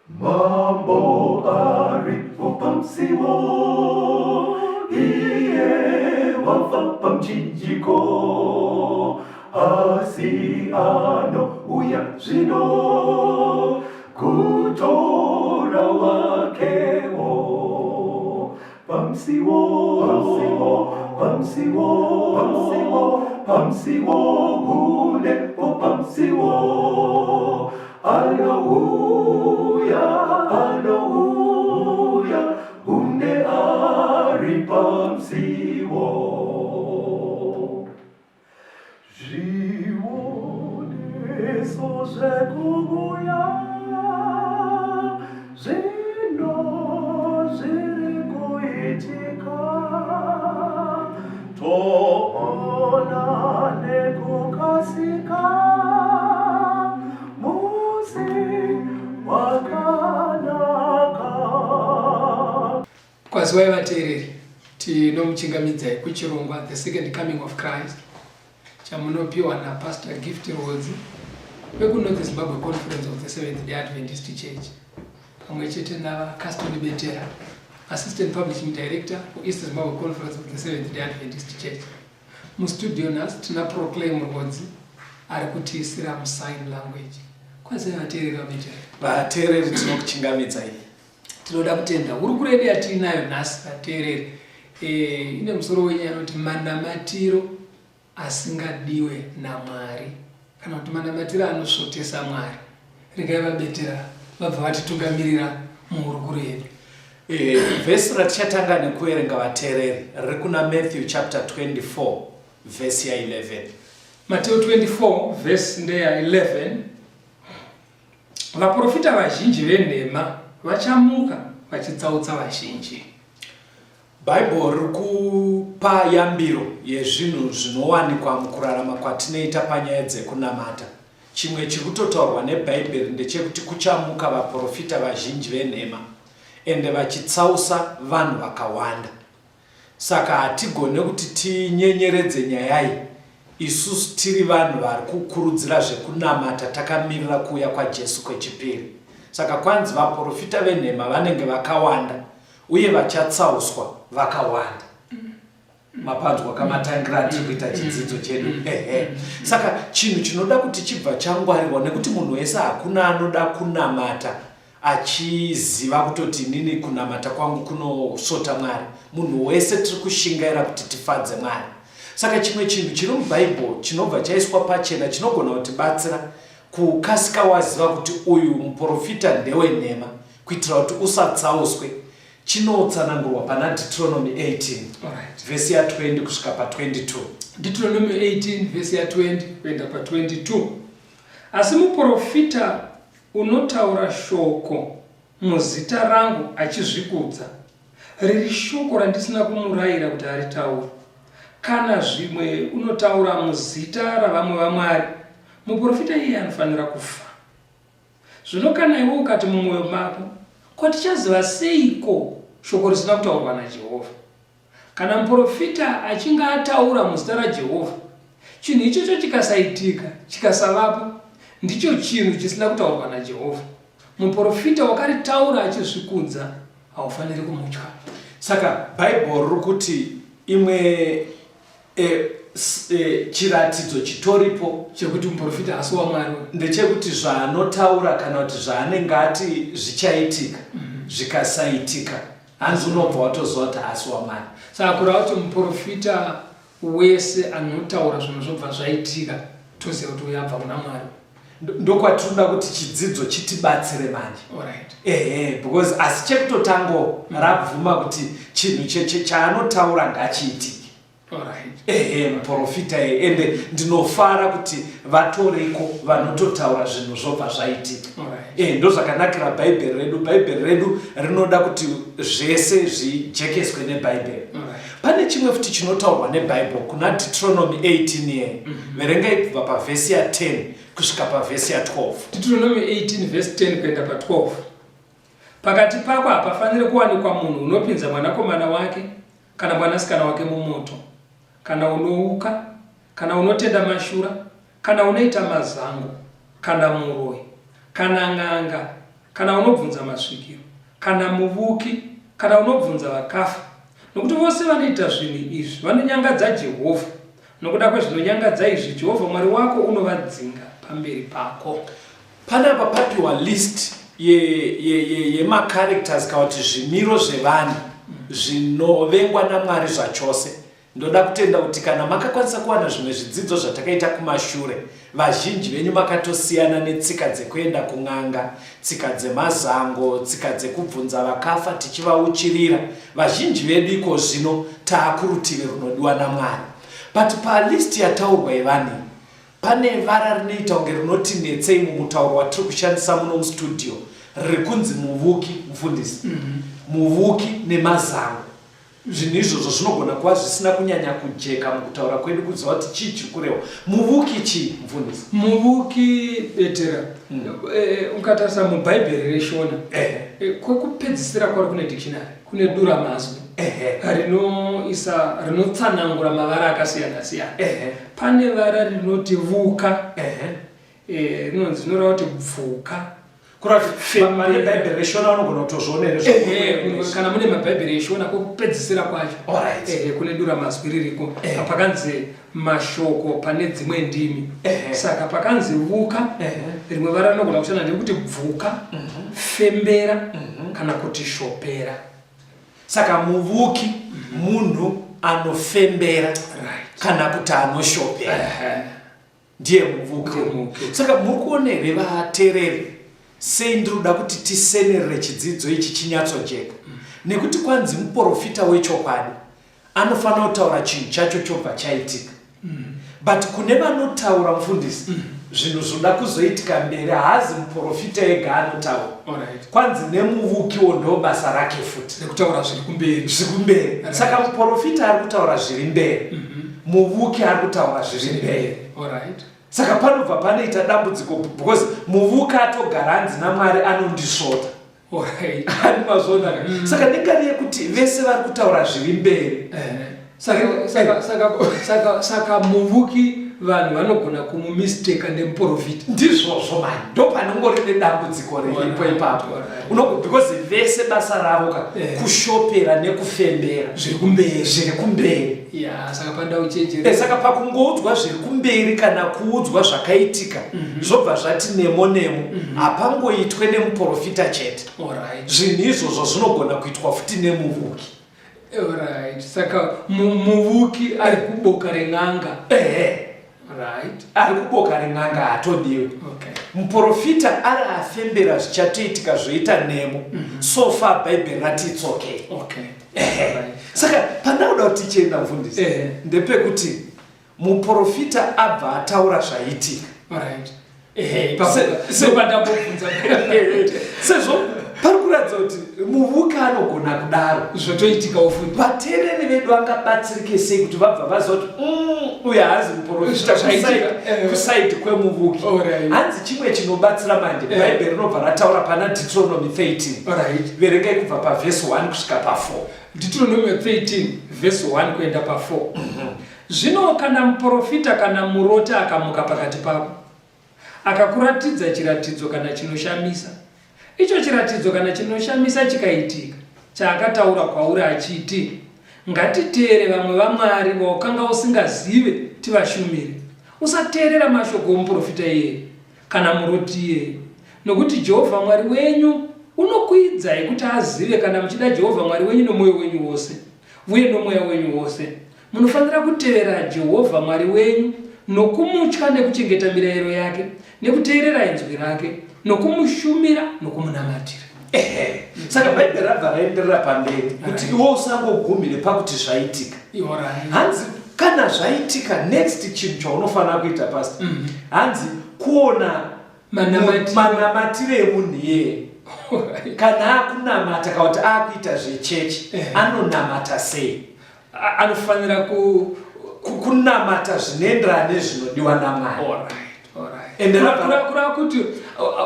Mambo aripo pamusiwo, iye wafa pamuchinjiko, asi anouya zvino kutora wakewo. Pamusiwo, pamusiwo, pamusiwo, pamusiwo, pamusiwo, gunepo pamusiwo. Anouya, anouya, hunde ari pamusiwo. Zvioneso zvekuuya zvino zviri kuitika, toona nekukasika musi wakanaka. Kwaziwai vateereri, tinomuchingamidzai kuchirongwa The Second Coming of Christ chamunopiwa naPastor Gift Rwodzi vekuNorth Zimbabwe Conference of the Seventh Day Adventist Church pamwe chete naVaCaston Betera, Assistant Publishing Director kuEast Zimbabwe Conference of the Seventh Day Adventist Church. Mustudio nhasi tina Proclaim Rwodzi ari kutiisira musign language. Kwaziwai vateereri vaBetera. Vateereri tinokuchingamidzai. Tinoda kutenda hurukuro yedu yatiinayo nhasi vateereri e, ine musoro wenyaya inoti manamatiro asingadiwe naMwari kana kuti manamatiro anosvotesa Mwari. Regai vabetera vabva vatitungamirira muhurukuro yedu. E, vhesi ratichatanga nekuverenga vateereri riri kuna Matthew chapter 24 vhesi ya 11. Mateo 24 vhesi ndeya 11. Vaprofita vazhinji venhema vachamuka vachitsautsa vazhinji. Bhaibheri riri kupa yambiro yezvinhu zvinowanikwa mukurarama kwatinoita panyaya dzekunamata. Chimwe chiri kutotaurwa neBhaibheri ndechekuti kuchamuka vaprofita vazhinji venhema ende vachitsausa vanhu vakawanda. Saka hatigone kuti tinyenyeredze nyaya iyi isusu tiri vanhu vari kukurudzira zvekunamata takamirira kuuya kwaJesu kwechipiri. Saka kwanzi vaprofita venhema vanenge vakawanda uye vachatsauswa vakawanda. Mapanzwa kamatangira atiri kuita chidzidzo chedu. Ehe. Saka chinhu chinoda kuti chibva changwarirwa nekuti munhu wese hakuna anoda kunamata achiziva kutoti inini kunamata kwangu kunosvota Mwari. Munhu wese tiri kushingaira kuti tifadze Mwari. Saka chimwe chinhu chiri muBhaibheri chinobva chaiswa pachena chinogona kutibatsira kukasika waziva kuti uyu muprofita ndewenhema kuitira kuti usatsauswe chinotsanangurwa pana Deuteronomy 18 vhesi ya 20 kusvika pa 22. Deuteronomy 18 vhesi ya 20 kuenda pa 22. Asi muprofita Unotaura shoko muzita rangu achizvikudza, riri shoko randisina kumurayira kuti aritaure, kana zvimwe unotaura muzita ravamwe vamwari, muprofita iyeye anofanira kufa. Zvino kana iwe ukati mumwoyo mako, Ko tichaziva seiko shoko risina kutaurwa naJehovha? Kana muprofita achinge ataura muzita raJehovha, chinhu ichocho chikasaitika, chikasavapo, ndicho chinhu chisina kutaurwa naJehovha. Muprofita wakaritaura achizvikudza, haufaniri kumutya. Saka Bhaibheri riri kuti imwe e, e, chiratidzo chitoripo chekuti muprofita haasi waMwari ndechekuti zvaanotaura kana kuti zvaanenge ati zvichaitika zvikasaitika hanzi unobva watoziva kuti haasi waMwari. Saka kureva kuti muprofita wese anotaura zvinhu zvobva zvaitika toziva kuti uyo abva kuna Mwari. Ndokwatinoda kuti chidzidzo chitibatsire manje. Alright. Ehe, because asi chekutotango rabvuma kuti chinhu chaanotaura ngachiitike. Ehe, muporofita iye ende ndinofara kuti vatoriko vanototaura zvinhu zvobva zvaitika. Ehe, ndozvakanakira bhaibheri redu. Bhaibheri redu rinoda kuti zvese zvijekeswe nebhaibheri. Pane chimwe futi chinotaurwa nebhaibheri kuna Deuteronomy 18 iye. Verengai kubva pavhesi ya 10 kusvika pavhesi ya 12. Deuteronomy 18 vhesi 10 kuenda pa 12. Pakati pako hapafaniri kuwanikwa munhu unopinza mwanakomana wake kana mwanasikana wake mumoto, kana unouka, kana unotenda mashura, kana unoita mazango, kana muroyi, kana n'anga, kana unobvunza masvikiro, kana muvuki, kana unobvunza vakafa, nokuti vose vanoita zvinhu izvi vanonyangadza Jehovha. Nokuda kwezvinonyangadza izvi, Jehovha Mwari wako unovadzinga pamberi pako. Panapa papiwa list yemacharacters ye, ye, kana kuti zvimiro zvevanhu zvinovengwa naMwari zvachose. Ndoda kutenda kuti kana makakwanisa kuwana zvimwe zvidzidzo zvatakaita kumashure, vazhinji venyu makatosiyana netsika dzekuenda kun'anga, tsika dzemazango, tsika dzekubvunza vakafa tichivauchirira. Vazhinji vedu ikozvino taakurutivi runodiwa naMwari. But palist yataurwa yevanhu iyi, pane vara rinoita kunge rinoti netsei mumutauro watiri kushandisa muno mustudio riri kunzi muvuki, mufundisi. Muvuki nemazango. Zvinhu izvozvo zvinogona kuva zvisina kunyanya kujeka mukutaura kwedu kuziva kuti chii chiri kurehwa. Muvuki chii, mufundisi? Muvuki betera. Eh, ukatarisa muBhaibheri reShona, kwekupedzisira kwaro kune dictionary, kune duramazwi rinoisa rinotsanangura mavara akasiyana siyana. Pane vara rinoti vuka, rinonzi rinoreva kuti bvuka. Kurati vane bhaibheri reshona vanogona kutozviona here? Ehe, kana mune mabhaibheri eshona kwekupedzisira kwacho, ehe, kune duramazwi ririko pakanzi mashoko pane dzimwe ndimi. Saka pakanzi vuka, rimwe vara rinogona kushanda ndekuti bvuka, fembera kana kuti shopera. Saka muvuki munhu anofembera kana kuti anoshopera. Ndiye muvuki. Ndiye muvuki. Saka muri kuona here vateereri, sei ndiri kuda kuti tisenerere chidzidzo ichi chinyatsojeka? Nekuti kwanzi muprofita wechokwadi anofanira kutaura chinhu chacho chobva chaitika. But kune vanotaura, mufundisi, zvinhu zvoda kuzoitika mberi, haazi muprofita ega anotaura. Kwanzi nemuvukiwo ndo basa rake futi. Rekutaura zviri kumberi. Zviri kumberi. Saka muprofita ari kutaura zviri mberi, muvuki ari kutaura zviri mberi. Saka panobva panoita dambudziko because muvuki atogara anzi naMwari anondisvota. Ani mazviona? Saka ndingari yekuti vese vari kutaura zviri mberi. Saka muvuki vanhu vanogona kumumisteka nemuprofita. Ndizvozvo mani, ndo panongori nedambudziko riripo ipapo. Because vese basa ravo ka kushopera nekufembera zviri kumberi. Zviri kumberi. Ya, saka panoda uchenjeri. Saka pakungoudzwa zviri kumberi kana kuudzwa zvakaitika, zvobva zvati nemo nemo, hapangoitwe nemuprofita chete. Zvinhu izvozvo zvinogona kuitwa futi nemuvuki. Alright. Saka muvuki ari kuboka ren'anga. Ehe. Ari kuboka ren'anga haatodiwi. Muprofita ari afembera zvichatoitika zvoita nemo. So far bhaibheri rati it's okay. Ehe. Saka pandauda kuti tichienda, mufundisi, ndepekuti muprofita abva ataura zvaitika. Ehe, ipapo pandambobvunza. Sezvo pari kuratidza kuti muvuki anogona kudaro, zvotoitikawo futi. Vateereri vedu vangabatsirike sei kuti vabva vaziva kuti uyu haazi muprofita, Zvaitika. Kuside kwemuvuki? Hanzi chimwe chinobatsira manje, bhaibheri rinobva rataura pana Deuteronomy 13. Verengai kubva pavhesi 1 kusvika pa4. Deuteronomy 13 vhesi 1 kuenda pa4. Zvino kana muprofita kana muroti akamuka pakati pako akakuratidza chiratidzo kana chinoshamisa, icho chiratidzo kana chinoshamisa chikaitika, chaakataura kwauri achiti, "Ngatiteere vamwe vamwari vaukanga usingazive tivashumire," usateerera mashoko omuprofita iyeye kana muroti iyeye, nokuti Jehovha Mwari wenyu unokuidzai kuti azive kana muchida Jehovha Mwari wenyu nomwoyo wenyu wose uye nomweya wenyu wose. Munofanira kutevera Jehovha Mwari wenyu nokumutya nekuchengeta mirayiro yake nekuteerera inzwi rake nokumushumira nokumunamatira. Ehe, saka bhaibheri rabva raenderera pamberi kuti iwe usangogumire pakuti zvaitika. Hanzi kana zvaitika, next chinhu chaunofanira kuita, pastor, hanzi kuona Manamatiro. Manamatiro emunhu iyeye. Kana akunamata kana kuti akuita zvechechi, anonamata sei? Anofanira kunamata zvinoenderana nezvinodiwa naMwari. Alright. Ende Kureva kuti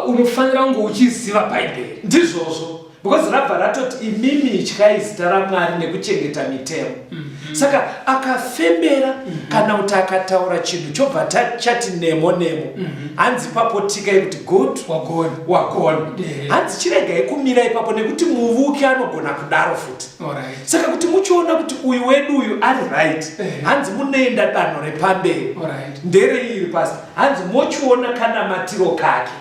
unofanira kunge uchiziva Bhaibheri. Ndizvozvo. Because rabva ratoti imimi ityai zita raMwari nekuchengeta mitemo. Saka akafembera kana kuti akataura chinhu chobva chati nemo nemo. Hanzi ipapo tikai kuti good wagona. Wagona. Hanzi chiregai kumira ipapo nekuti muvuki anogona kudaro futi. Saka kuti muchiona kuti uyu wedu uyu ari right, hanzi munoenda danho repamberi. Nderei iri pasi? Hanzi mochiona kanamatiro kake.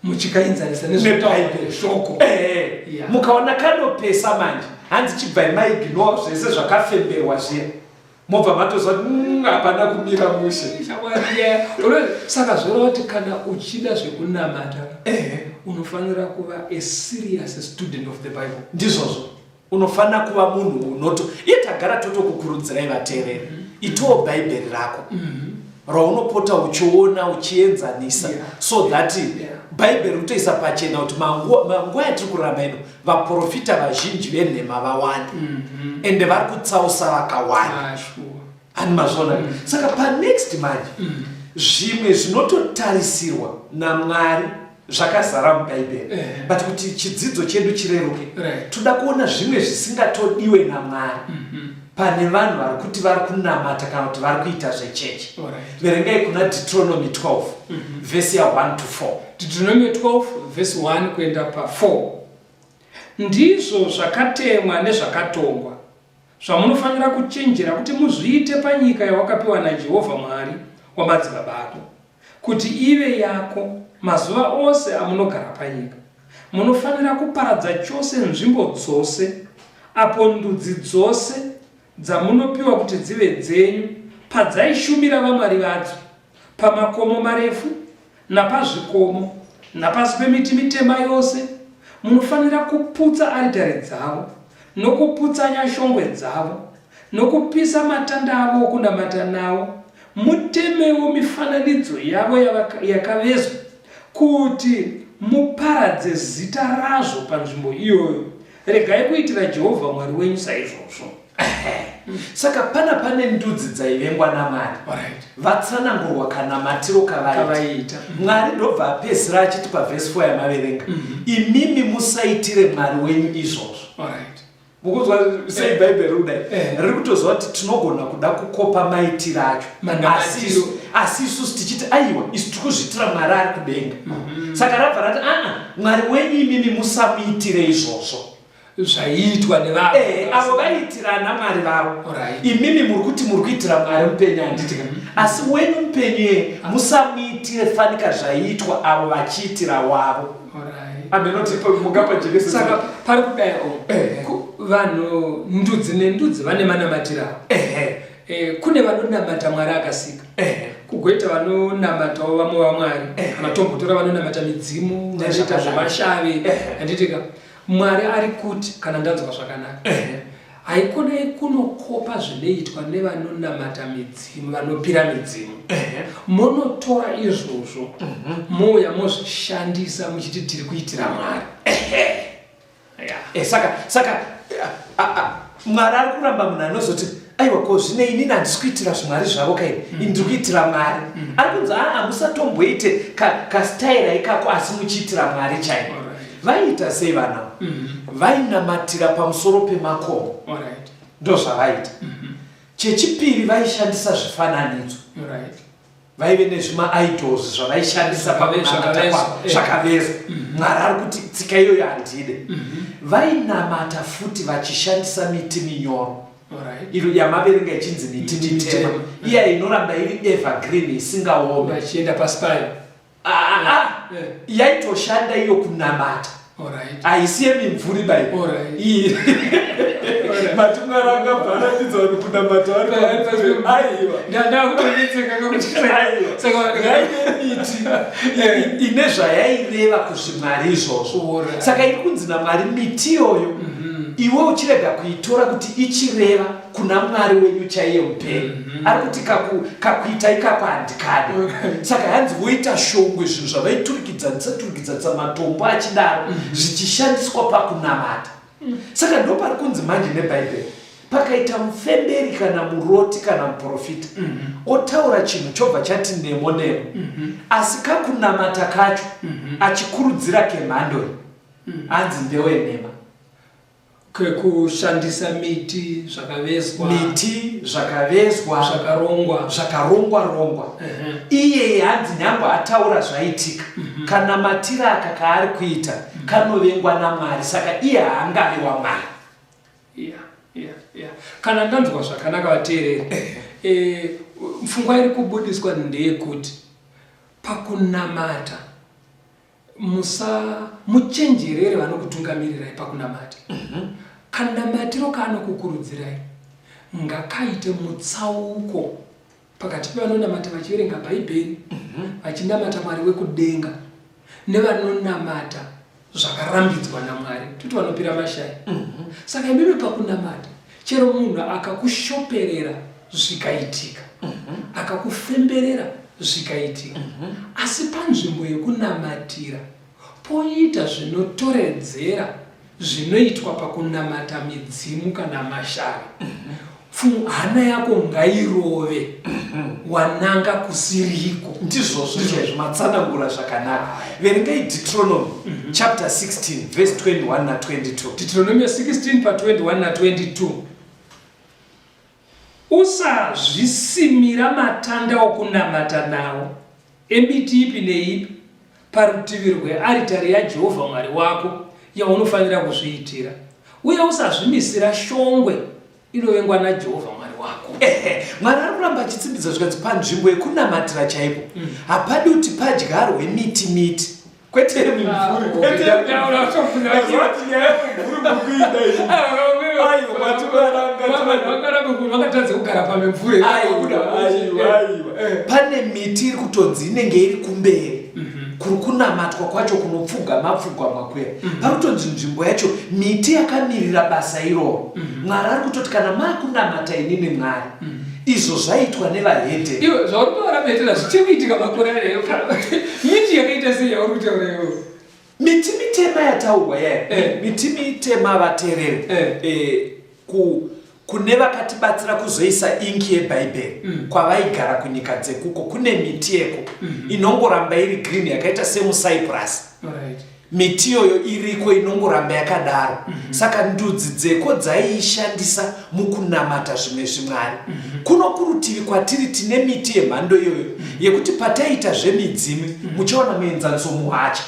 Muchikaenzanisa nezvebhaibheri shoko. Mukaona kanopesa manje, hanzi chibvai maignore zvese zvakafemberwa zviya. Mobva matoziva kuti hapana kumira mushe. Saka zvoreva kuti kana uchida zvekunamata, unofanira kuva a serious student of the Bible. Ndizvozvo. Unofanira kuva munhu unoto iye tagara totokukurudzirai vateereri. Itowo Bhaibheri rako. Raunopota uchiona uchienzanisa so that Bhaibheri rikutoisa pachena kuti manguva yatiri kurarama ino vaprofita vazhinji venhema vawanda. Ende vari kutsausa vakawanda. Ani mazviona? Saka panext manje zvimwe zvinototarisirwa naMwari zvakazara muBhaibheri. But kuti chidzidzo chedu chireruke, toda kuona zvimwe zvisingatodiwe naMwari. Pane vanhu vari kuti vari kunamata kana kuti vari kuita zvechechi. Verengai kuna Deuteronomy 12 vhesi ya 1 to 4. Deuteronomy 12 vhesi 1 kuenda pa 4. Ndizvo zvakatemwa nezvakatongwa zvamunofanira kuchenjera kuti muzviite panyika yawakapiwa naJehovha Mwari wamadzibaba ako, kuti ive yako mazuva ose amunogara panyika. Munofanira kuparadza chose nzvimbo dzose apo ndudzi dzose dzamunopiwa kuti dzive dzenyu padzaishumira vamwari vadzo, pamakomo marefu napazvikomo, napasi pemiti mitema yose, munofanira kuputsa aritari dzavo, nokuputsanya shongwe dzavo, nokupisa matanda avo okunamata nawo, mutemewo mifananidzo yavo yakavezwa, kuti muparadze zita razvo panzvimbo iyoyo. Regai kuitira Jehovha Mwari wenyu saizvozvo. Saka pana pane ndudzi dzaivengwa naMwari. Vatsanangurwa kanamatiro kavaiita. Mwari ndobva apedzisira achiti pavhesi 4 yamaverenga, imimi musaitire Mwari wenyu izvozvo. Mukunzwa sei Bhaibheri riri kudai? Riri kutoziva kuti tinogona kuda kukopa maitiro acho. Asi isusu tichiti aiwa, isu tiri kuzviitira Mwari ari kudenga. Saka rabva rati aa, Mwari wenyu imimi musamuitire izvozvo. Zvaiitwa nevanhu. Avo vaiitira ana Mwari vavo. Imimi muri kuti muri kuitira Mwari mupenyu handiti ka? Asi wenyu mupenyu iye musamuitire fanika zvaiitwa avo vachiitira wavo. Amenoti mungapa jekese. Saka pari kudai vanhu ndudzi nendudzi vane manamatiro avo. Kune vanonamata Mwari akasika. Kugoita vanonamatawo vamwe vaMwari. Kana tombotora vanonamata midzimu, vanoita zvemashavi. Handiti ka? Mwari ari kuti kana ndanzwa zvakanaka. Haikonai kunokopa zvinoitwa nevanonamata midzimu, vanopira midzimu. Monotora izvozvo, mouya mozvishandisa muchiti tiri kuitira Mwari. Saka Mwari ari kuramba munhu anozoti aiwa ko zvine inini handisi kuitira zvimwari zvavo kaini, ini ndiri kuitira Mwari. Ari kunzi aa musatomboite kastaira ikako asi muchiitira Mwari chaiko. Vaiita sei vana? Vainamatira pamusoro pemakomo. Ndozvavaita. Chechipiri vaishandisa zvifananidzo. Vaive nezvima-idols zvavaishandisa pakunamata kwavo, zvakavezwa. Mwari ari kuti tsika iyoyo handide. Vainamata futi vachishandisa miti minyoro. Iro yamaverenga ichinzi miti mitema. Iya inoramba iri evergreen isingaome. Vachienda pasi payo. Yaitoshanda iyo kunamata. Haisi yemimvuri bai. But Mwari angabva aratidza vanhu kunamata vari pamimvuri. Aiwa. Ndakutonetseka kuti saka yaive miti ine zvayaireva kuzvimwari izvozvo. Saka iri kunzi naMwari miti iyoyo iwe uchirega kuitora kuti ichireva kuna Mwari wenyu chaiye mupenyu. Ari kuti kakuita ikako handikade. Saka hanzi voita shongwe, zvinhu zvavaiturikidzanisa turikidzanisa matombo achidaro, zvichishandiswa pakunamata. Saka ndo pari kunzi manje neBhaibheri, pakaita mufemberi kana muroti kana muprofita otaura chinhu chobva chati nemo nemo, asi kakunamata kacho achikurudzira kemhando iyi. Hanzi ndewenhema. Kwekushandisa miti zvakavezwa. Miti zvakavezwa. Zvakarongwa. Zvakarongwa rongwa. Iyeye hanzi nyangwe ataura zvaitika. Kanamatiro aka kaari kuita kanovengwa naMwari saka iye haangavi waMwari. Yeah, yeah, yeah. Kana ndanzwa zvakanaka vateereri. Pfungwa iri kubudiswa ndeyekuti pakunamata musa muchenjerere vanokutungamirirai pakunamata. Kanamatiro kaanokukurudzirai ngakaite mutsauko pakati pevanonamata vachiverenga Bhaibheri, vachinamata Mwari wekudenga, nevanonamata zvakarambidzwa naMwari, toti vanopira mashaya. Saka imimi pakunamata, chero munhu akakushoperera zvikaitika, akakufemberera zvikaitika, asi panzvimbo yekunamatira poita zvinotoredzera zvinoitwa pakunamata midzimu kana mashavi, hana yako ngairove wananga kusiriko. Ndizvozvo chaizvo, matsanangura zvakanaka. Verengai Deuteronomy chapter 16 verse 21 na 22. Deuteronomy 16 pa 21 na 22. Usazvisimira matanda okunamata nawo emiti ipi neipi parutivi rwearitari yaJehovha Mwari wako yaunofanira kuzviitira, uye usazvimisira shongwe inovengwa naJehovha Mwari wako. Ehe, Mwari ari kuramba achitsimbidza zvikanzi panzvimbo yekunamatira chaipo hapadi kuti padyarwe miti miti, kwete mimvuri, kwete Vakatadza kugara pamimvuri. Aiwa, aiwa. Pane miti iri kutonzi inenge iri kumberi kuri kunamatwa kwacho kunopfugama pfugwamwa kuya. Pari kutonzi nzvimbo yacho miti yakamirira basa iroro. Mwari ari kutoti kana maakunamata inini Mwari, izvo zvaitwa nevahedheni. Iwe zvauri kutaura Betera zvichiri kuitika makore anayo. Miti yakaita sei yauri kutaura iwe? Miti mitema yataurwa yaya, miti mitema vateereri, kune vakatibatsira kuzoisa inki yeBhaibheri kwavaigara kunyika dzekuko kune miti yeko inongoramba iri green yakaita semucyprus. Miti iyoyo iriko inongoramba yakadaro. Saka ndudzi dzeko dzaiishandisa mukunamata zvimwe zvimwari. Kuno kurutivi kwatiri tine miti yemhando iyoyo yekuti pataiita zvemidzimu muchaona muenzaniso muhacha.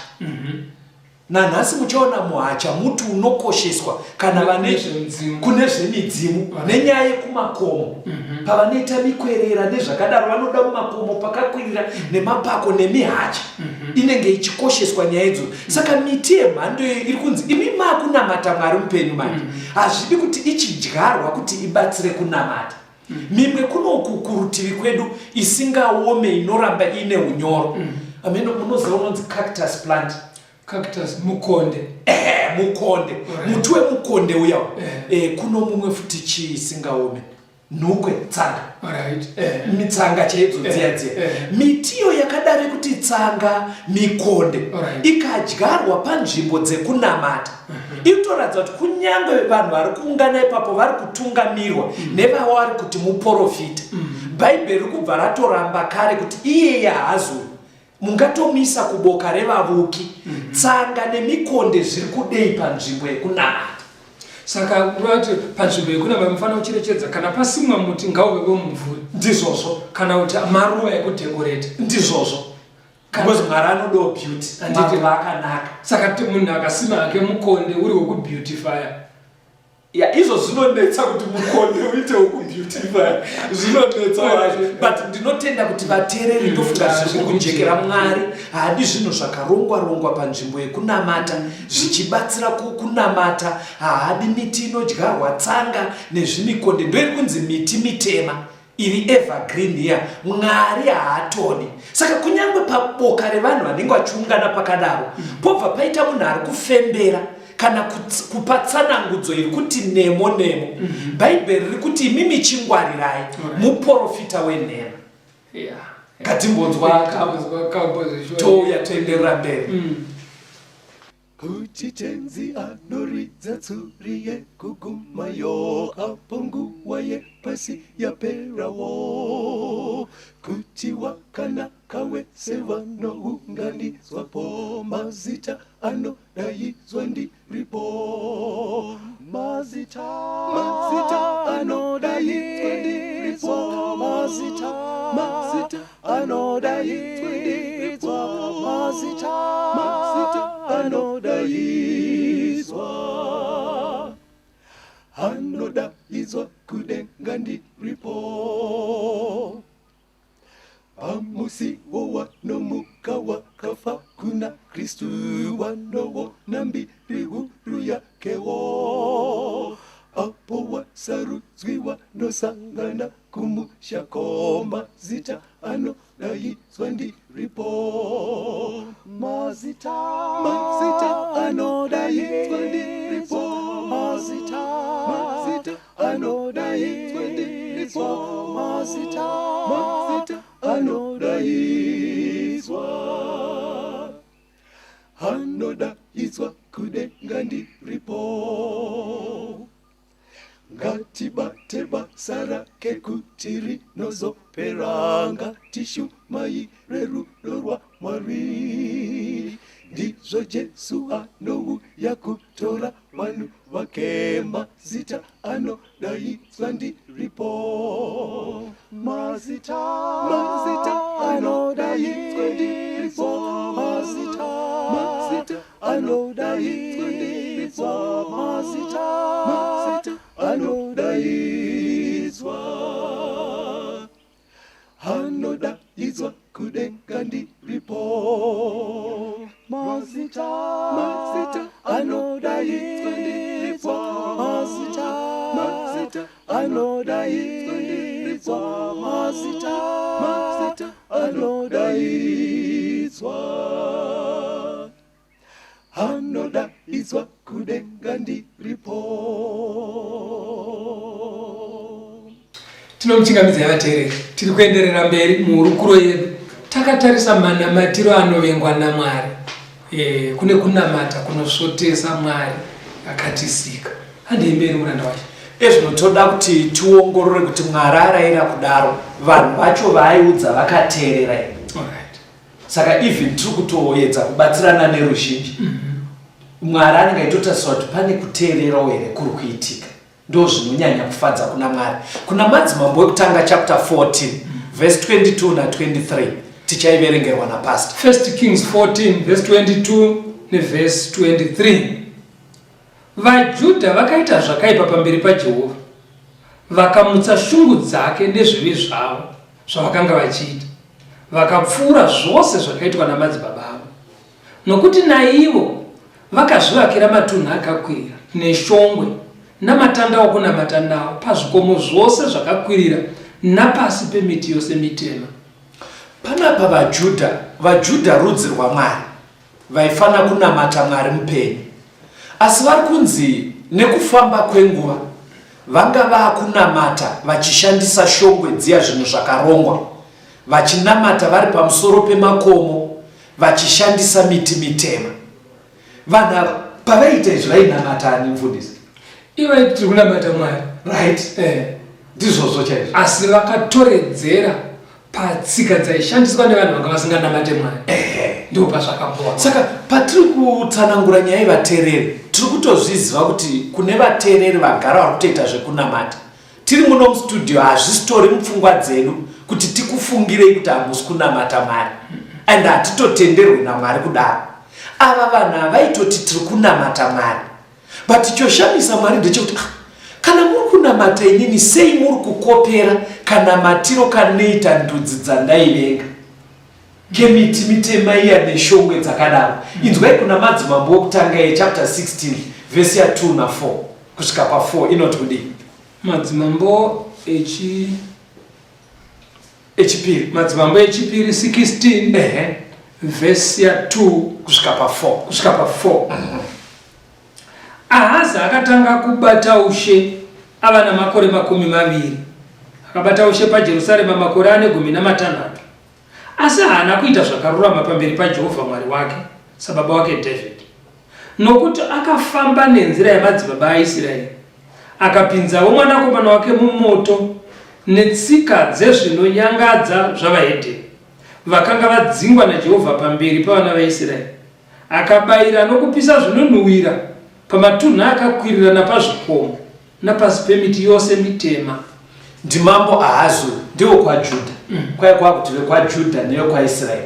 Nanhasi muchaona muhacha muti unokosheswa kana vane kune zvemidzimu nenyaya yekumakomo. Pavanoita mikwerera nezvakadaro vanoda mumakomo pakakwirira nemapako nemihacha inenge ichikosheswa nyaya idzodzo. Saka miti yemhando iyoyo iri kunzi imi makunamata Mwari mupenyu manje. Hazvidi kuti ichidyarwa kuti ibatsire kunamata. Mimwe kunoku kurutivi kwedu isingaome inoramba iine unyoro. Ameno munoziva unonzi cactus plant. Cactus mukonde. Ehe, mukonde. Muti wemukonde uya. Kuno mumwe futi chii isingaome? Nhukwe, tsanga. Mitsanga chaidzo dziya dziya. Miti iyo yakadaro yekuti tsanga, mikonde ikadyarwa panzvimbo dzekunamata inotoratidza kuti kunyange vanhu vari kuungana ipapo vari kutungamirwa nevavari kuti muporofita. Bhaibheri riri kubva ratoramba kare kuti iyeye haazovi. Mungatomuisa kuboka revavuki. Tsanga nemikonde zviri kudei panzvimbo yekunamata? Saka kureva kuti panzvimbo yekunamata mufanira kucherechedza kana pasimwa muti ngauve wemumvuri. Ndizvozvo. Kana kuti maruva ekudekoreta. Ndizvozvo. Because Mwari anodawo beauty. Maruva akanaka. Saka munhu akasima hake mukonde uri wekubeautifya. Ya, izvo zvinonetsa kuti mukonde uite wekubeautify. Zvinonetsa wazvo. But ndinotenda kuti vateereri ndofunga zviri kujekera. Mwari haadi zvinhu zvakarongwa rongwa panzvimbo yekunamata zvichibatsira kunamata. Haadi miti inodyarwa tsanga nezvimikonde. Ndoiri kunzi miti mitema iri evergreen here. Mwari haatodi. Saka kunyange paboka revanhu vanenge vachiungana pakadaro, pobva paita munhu ari kufembera kana kupa tsanangudzo iri kuti nemo nemo, Bhaibheri riri kuti imimi chingwarirai muporofita wenhema. Ngatimbonzwa touya toenderera mberi. Kuti Tenzi anoridza tsuri yekugumayo, apo nguva yepasi yaperawo. Kuti Muti wakanaka wese vanounganidzwapo, mazita anodaidzwa ndiripo. Mazita, mazita anodaidzwa ndiripo. Mazita, mazita anodaidzwa ndiripo. Mazita, mazita anodaidzwa. Anodaidzwa kudenga ndiripo. Pamusiwo wanomuka wakafa kuna Kristu wanoona mbiri huru yakewo. Apo wasarudzwi wanosangana kumusha ko mazita anodaidzwa ndiripo. Mazita, mazita anodaidzwa ndiripo. Mazita, mazita anodaidzwa ndiripo. Mazita, mazita anodaidzwa. Anodaidzwa kudenga ndiripo. Ngatibate basa rake kuti rinozopera, ngatishumaire rudo rwaMwari. Ndizvo Jesu anouya kutora vanhu vake, mazita anodaidzwa ndiripo. Mazita, mazita anodaidzwa ndiripo. Mazita, mazita anodaidzwa ndiripo. Mazita, mazita anodaidzwa. Anodaidzwa kudenga ndiripo. Mazita, mazita anodaidzwa ndiripo. Mazita, mazita anodaidzwa ndiripo. Mazita, mazita anodaidzwa. Anodaidzwa kudenga ndiripo. Tinomuchingamidzai vateereri, tiri kuenderera mberi muhurukuro yedu takatarisa manamatiro anovengwa naMwari. E, kune kunamata kunosvotesa Mwari akatisika. Handei mberi muranda wacho. Ezvino toda kuti tiongorore kuti Mwari arayira kudaro, vanhu vacho vaaiudza vakateerera here? Alright. Saka even tiri kutoedza kubatsirana neruzhinji, Mwari anenge aitotarisira kuti pane kuteererawo here kuri kuitika. Ndo zvinonyanya kufadza kuna Mwari. Kuna Madzimambo wekutanga chapter 14 verse 22 na 23 tichaiverengerwa napastor. First Kings 14 verse 22 neverse 23. VaJudha vakaita zvakaipa pamberi paJehovha, vakamutsa shungu dzake nezvivi zvavo zvavakanga vachiita, vakapfuura zvose zvakaitwa namadzibaba avo. Nokuti naivo vakazvivakira matunhu akakwirira, neshongwe, namatanda okunamata nawo pazvikomo zvose zvakakwirira napasi pemiti yose mitema. Panapa vaJudha, vaJudha rudzi rwaMwari, vaifanira kunamata Mwari mupenyu. Asi vari kunzi nekufamba kwenguva vanga vakunamata vachishandisa shongwe dziya, zvinhu zvakarongwa, vachinamata vari pamusoro pemakomo vachishandisa miti mitema. Vanhu ava pavaiita izvi vainamata ani mufundisi? Ivo vaiti tiri kunamata Mwari. Right. Ndizvozvo chaizvo. Asi vakatoredzera patsika dzaishandiswa nevanhu vanga vasinganamate Mwari. Ndipo pazvakabowa. Saka patiri kutsanangura nyaya yevateereri, tiri kutozviziva kuti kune vateereri vagara vari kutoita zvekunamata. Tiri muno mustudio, hazvisitori mupfungwa dzedu kuti tikufungirei kuti hamusi kunamata Mwari, and hatitotenderwi naMwari kudaro. Ava vanhu havaitoti tiri kunamata Mwari, but choshamisa Mwari ndechekuti kana muri kunamata inini, sei muri kukopera kanamatiro kanoita ndudzi dzandaivenga kemiti mitema iya neshongwe dzakadaro? Inzwai kuna Madzimambo wekutanga yechapter 16 vhesi ya 2 na 4 kusvika pa 4 inoti kudii? Madzimambo echipiri. Madzimambo echipiri 16 vhesi ya 2 kusvika pa 4. Kusvika pa 4. Ahazi akatanga kubata ushe ava namakore 20. Akabata ushe paJerusarema makore ane 16. Asi haana kuita zvakarurama pamberi paJehovha Mwari wake, sababa wake Dhavhidhi. Nokuti akafamba nenzira yamadzibaba aIsraeri, akapinzawo mwanakomana wake mumoto. netsika dzezvinonyangadza zvavahedheni vakanga vadzingwa naJehovha pamberi pavana vaIsraeri. Akabayira nokupisa zvinonhuwira pamatunhu akakwirira napazvikomo napasi pemiti yose mitema. Ndimambo Ahazi uyu, ndewekwaJudha. Kwaiva kwakuti vekwaJudha nevekwaIsraeri.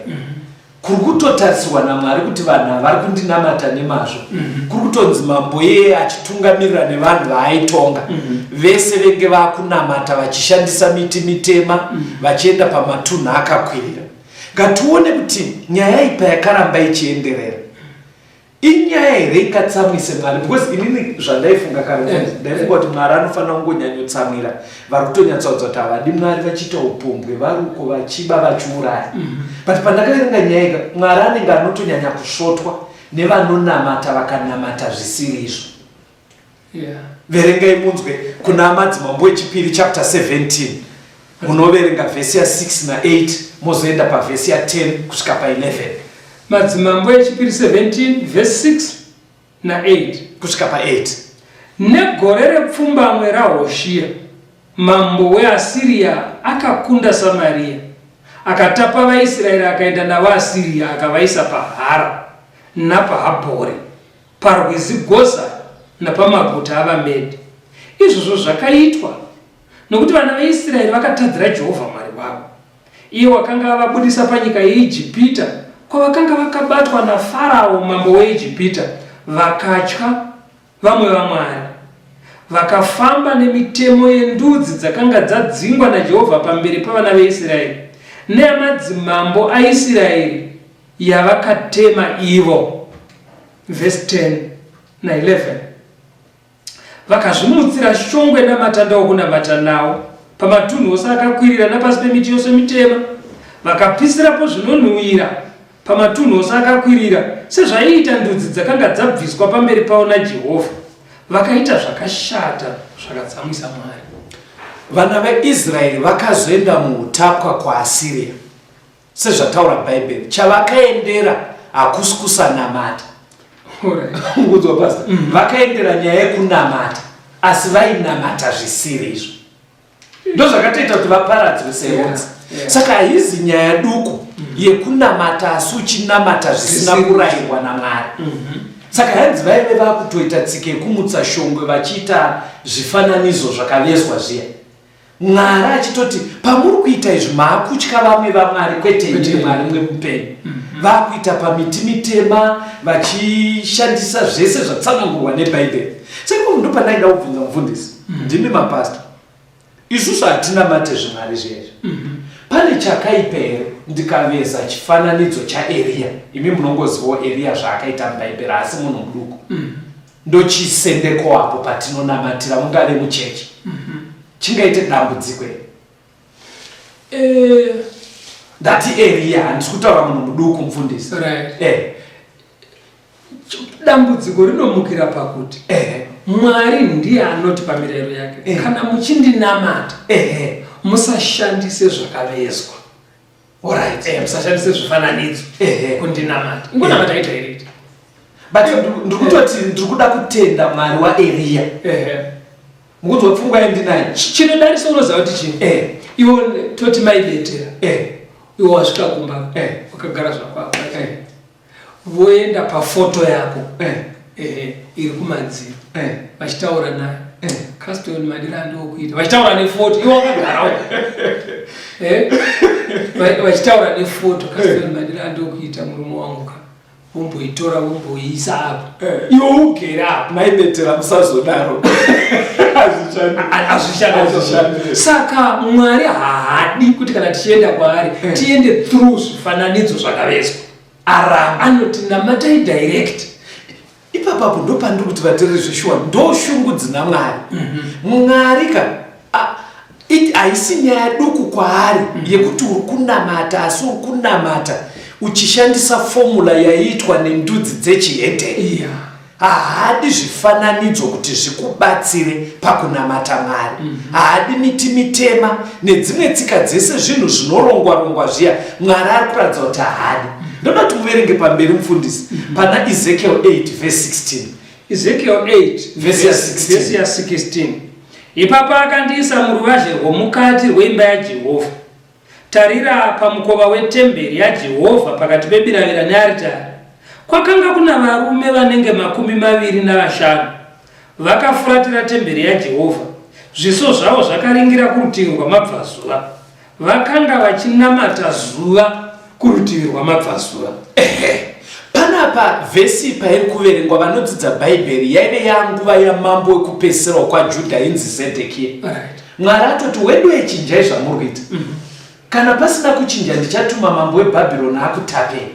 Kuri kutotarisirwa naMwari kuti vanhu ava vari kundinamata nemazvo. Kuri kutonzi mambo iyeye achitungamirira nevanhu vaaitonga. Vese venge vakunamata vachishandisa miti mitema vachienda pamatunhu akakwirira. Ngatione kuti nyaya iyi payakaramba ichienderera inyaya here ingatsamwise Mwari, because inini zvandaifunga kare eh, ndaifunga kuti Mwari anofanira kungonyanyotsamwira vari kutonyatsaudza kuti havadi Mwari, vachiita upombwe, vari uko vachiba, vachiuraya. But pandakaverenga nyaya ika, Mwari anenge anotonyanya kusvotwa nevanonamata vakanamata zvisiri izvo. Verengai munzwe kuna Madzimambo echipiri chapter 17, munoverenga vhesi ya6 na8, mozoenda pavhesi ya10 kusvika pa11. Madzimambo echipiri 17 vhesi 6 na8 kusvika pa8. Negore repfumbamwe raHoshia, mambo weAsiria akakunda Samaria, akatapa vaIsraeri, akaenda navo Asiria, akavaisa paHara napaHabhori, parwizi Gozani napamaguta avaMedhi. Izvozvo zvakaitwa nokuti vana veIsraeri vakatadzira Jehovha Mwari wavo, iye wakanga avabudisa panyika yeIjipita, kwavakanga vakabatwa naFarao mambo weIjipita, vakatya vamwe vamwari, vakafamba nemitemo yendudzi dzakanga dzadzingwa naJehovha pamberi pavana veIsraeri, neyamadzimambo aIsraeri yavakatema ivo. Vhesi 10 na11. Vakazvimutsira shongwe namatanda okunamata nawo pamatunhu ose akakwirira napasi pemiti yose mitema, vakapisirapo zvinonhuwira pamatunhu ose akakwirira, sezvaiita ndudzi dzakanga dzabviswa pamberi pavo naJehovha. Vakaita zvakashata zvakatsamwisa Mwari. Vana veIsraeri vakazoenda muutapwa kuAsiria. Sezvataura Bhaibheri, chavakaendera hakusi kusanamata. Mukudzwa pastor. Vakaendera nyaya yekunamata, asi vainamata zvisiri izvo. Ndozvakatoita kuti vaparadzwe serudzi. Saka haizi nyaya duku yekunamata asi uchinamata zvisina kurayirwa naMwari. Saka hanzi vaive vakutoita tsika yekumutsa shongwe vachiita zvifananidzo zvakavezwa zviya. Mwari achitoti pamuri kuita izvi maakutya vamwe vamwari kwete inini Mwari mwemupenyu. Vakuita pamiti mitema vachishandisa zvese zvatsanangurwa neBhaibheri. Saka ipapo ndopandaida kubvunza mufundisi. Ndimi mapastor. Isusu hatinamate zvimwari zviya izvi. Pane chakaipa here ndikaveza chifananidzo chaEriya? Imi munongozivawo Eriya zvaakaita muBhaibheri, haasi munhu muduku. Ndochisendeko apo patinonamatira mungave muchechi. Chingaite dambudziko here? Ndati Eriya, handisi kutaura munhu muduku mufundisi. Dambudziko rinomukira pakuti Mwari ndiye anoti pamirayiro yake, kana muchindinamata musashandise zvakavezwa. Alright. Musashandise zvifananidzo kundinamata. Ingonamata ita here? But ndiri kutoti ndiri kuda kutenda Mwari waEriya. Mukunzwa pfungwa yandinayo. Chinodarisa unoziva kuti chii? Iwe toti maibetera. Iwe wasvika kumba. Wakagara zvako apa. Voenda pafoto yako. Iri kumadziro. Vachitaura nayo. Caston madira andiokuita. Vachitaura nefoto. Iwe wakagarawo. Vachitaura nefoto. Caston madira andiokuita murume wangu ka. Vomboitora vomboiisa apa. Iwe ugere apa. Maibetera musazodaro. Hazvishandi. Saka Mwari haadi kuti kana tichienda kwaari tiende through zvifananidzo zvakavezwa. Aramba. Anoti namatai direct. Ipapapo ndopandiri kuti vatereri zveshuwa ndoshungu dzina Mwari. Mwari ka haisi nyaya duku kwaari yekuti uri kunamata, asi uri kunamata uchishandisa fomula yaiitwa nendudzi dzechihedheni. Haadi zvifananidzo kuti zvikubatsire pakunamata Mwari. Haadi miti mitema nedzimwe tsika dzese, zvinhu zvinorongwa-rongwa zviya. Mwari ari kuratidza kuti haadi. Ndoda kuti muverenge pamberi mufundisi pana Ezekiel 8 verse 16. Ezekiel 8 Verse ya 16. verse ya 16. Ipapo akandiisa muruvazhe rwomukati rweimba yaJehovha. Tarira, pamukova wetemberi yaJehovha pakati pebiravira nearitari, kwakanga kuna varume vanenge 25, vakafuratira temberi yaJehovha, zviso zvavo zvakaringira kurutivi rwamabvazuva. Vakanga vachinamata zuva kurutivi rwamabvazuva. Ehe. Panapa vhesi pairi kuverengwa vanodzidza Bhaibheri yaive yanguva yamambo wekupedzisira wekwaJudha inzi Zedhekiya. Right. Mwari atoti weduwe chinjai zvamuri kuita. Kana pasina kuchinja ndichatuma mambo weBhabhironi akutapei.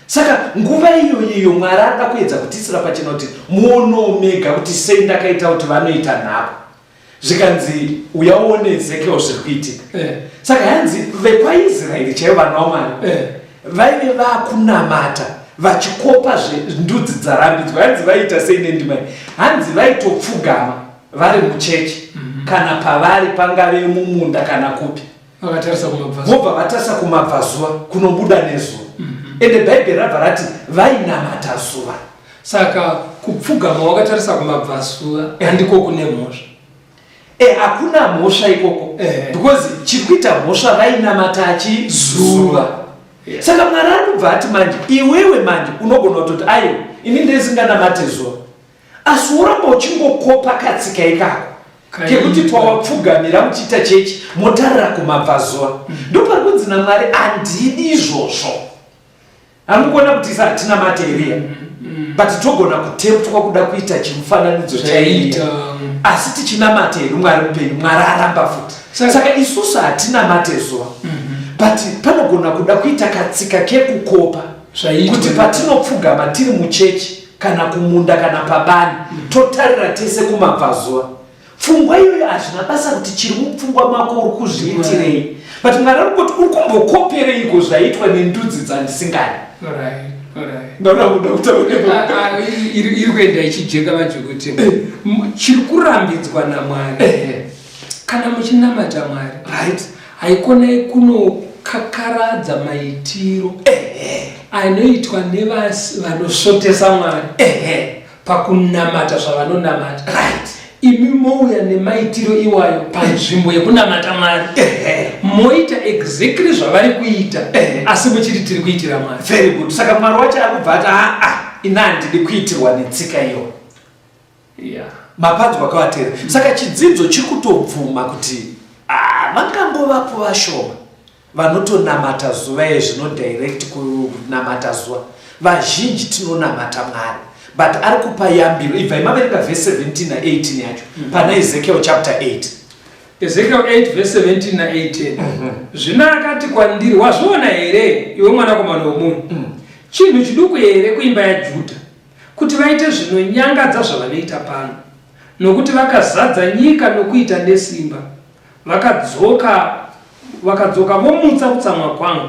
Saka nguva iyoyi iyo Mwari anoda kuedza kutiisira pachena kuti muonewo mega kuti sei ndakaita kuti vanoita nhapwa. Zvikanzi uya uone Ezekiel zviri kuitika. Saka hanzi vekwaIsraeri chaivo vanhu vaMwari vaive vakunamata vachikopa ndudzi dzarambidzwa. Hanzi vaiita sei nendima iyi? Hanzi vaitopfugama vari muchechi kana pavari pangave mumunda kana kupi. Vakatarisa kumabvazuva. Vobva vatarisa kumabvazuva kunobuda nezuva. Ende Bhaibheri rabva rati vainamata zuva. Saka kupfugama wakatarisa kumabvazuva handiko kune mhosva. Hakuna mhosva ikoko. Because chiri kuita mhosva vainamata chi zuva. Saka Mwari ari kubva ati manje iwewe manje unogona kutoti aiwa ini ndesinganamate zuva. Asi woramba uchingokopa katsika ikako kekuti pawapfugamira muchiita chechi motarira kumabvazuva. Ndopari kunzi naMwari handidi izvozvo. Hamukona kuti isa hatina mate here? But togona kutemptwa kuda kuita chimufananidzo chaIriya. Asi tichinamata hedu Mwari mupenyu, Mwari aramba futi. Saka isusu hatina mate zuva. But panogona kuda kuita katsika kekukopa. Kuti patinopfugama tiri muchechi kana kumunda kana pabani, totarira tese kumabvazuva. Pfungwa iyoyo hazvina basa kuti chiri mupfungwa mako uri kuzviitirei. But Mwari ari kungoti uri kumbokopereiko zvaitwa nendudzi dzandisingadi. Ndaona kuda kutaura. Iri kuenda ichijeka manje kuti chiri kurambidzwa naMwari. Kana muchinamata Mwari, haikonai kunokakaradza maitiro anoitwa nevanosvotesa Mwari pakunamata zvavanonamata. Imi mouya nemaitiro iwayo panzvimbo yekunamata Mwari. Moita exactly zvavari kuita, asi muchiti tiri kuitira Mwari. Very good. Saka Mwari wacho ari kubva ati aa, ini handidi kuitirwa netsika iyoyo. Mapanzwa akavatera. Saka chidzidzo chiri kutobvuma kuti vangangovapo vashoma vanotonamata zuva ezvino direct kunamata zuva. Vazhinji tinonamata Mwari. But ari kupa yambiro. Ibvai maverenga verse 17 na 18 yacho. Pana Ezekiel chapter 8. Ezekiel 8 verse 17 na 18. Zvino akati kwandiri, wazviona here iwe mwanakomana womunhu? Chinhu chiduku here kuimba yaJudha kuti vaite zvinonyangadza zvavanoita pano? Nokuti vakazadza nyika nokuita nesimba, vakadzoka vomutsa kutsamwa kwangu.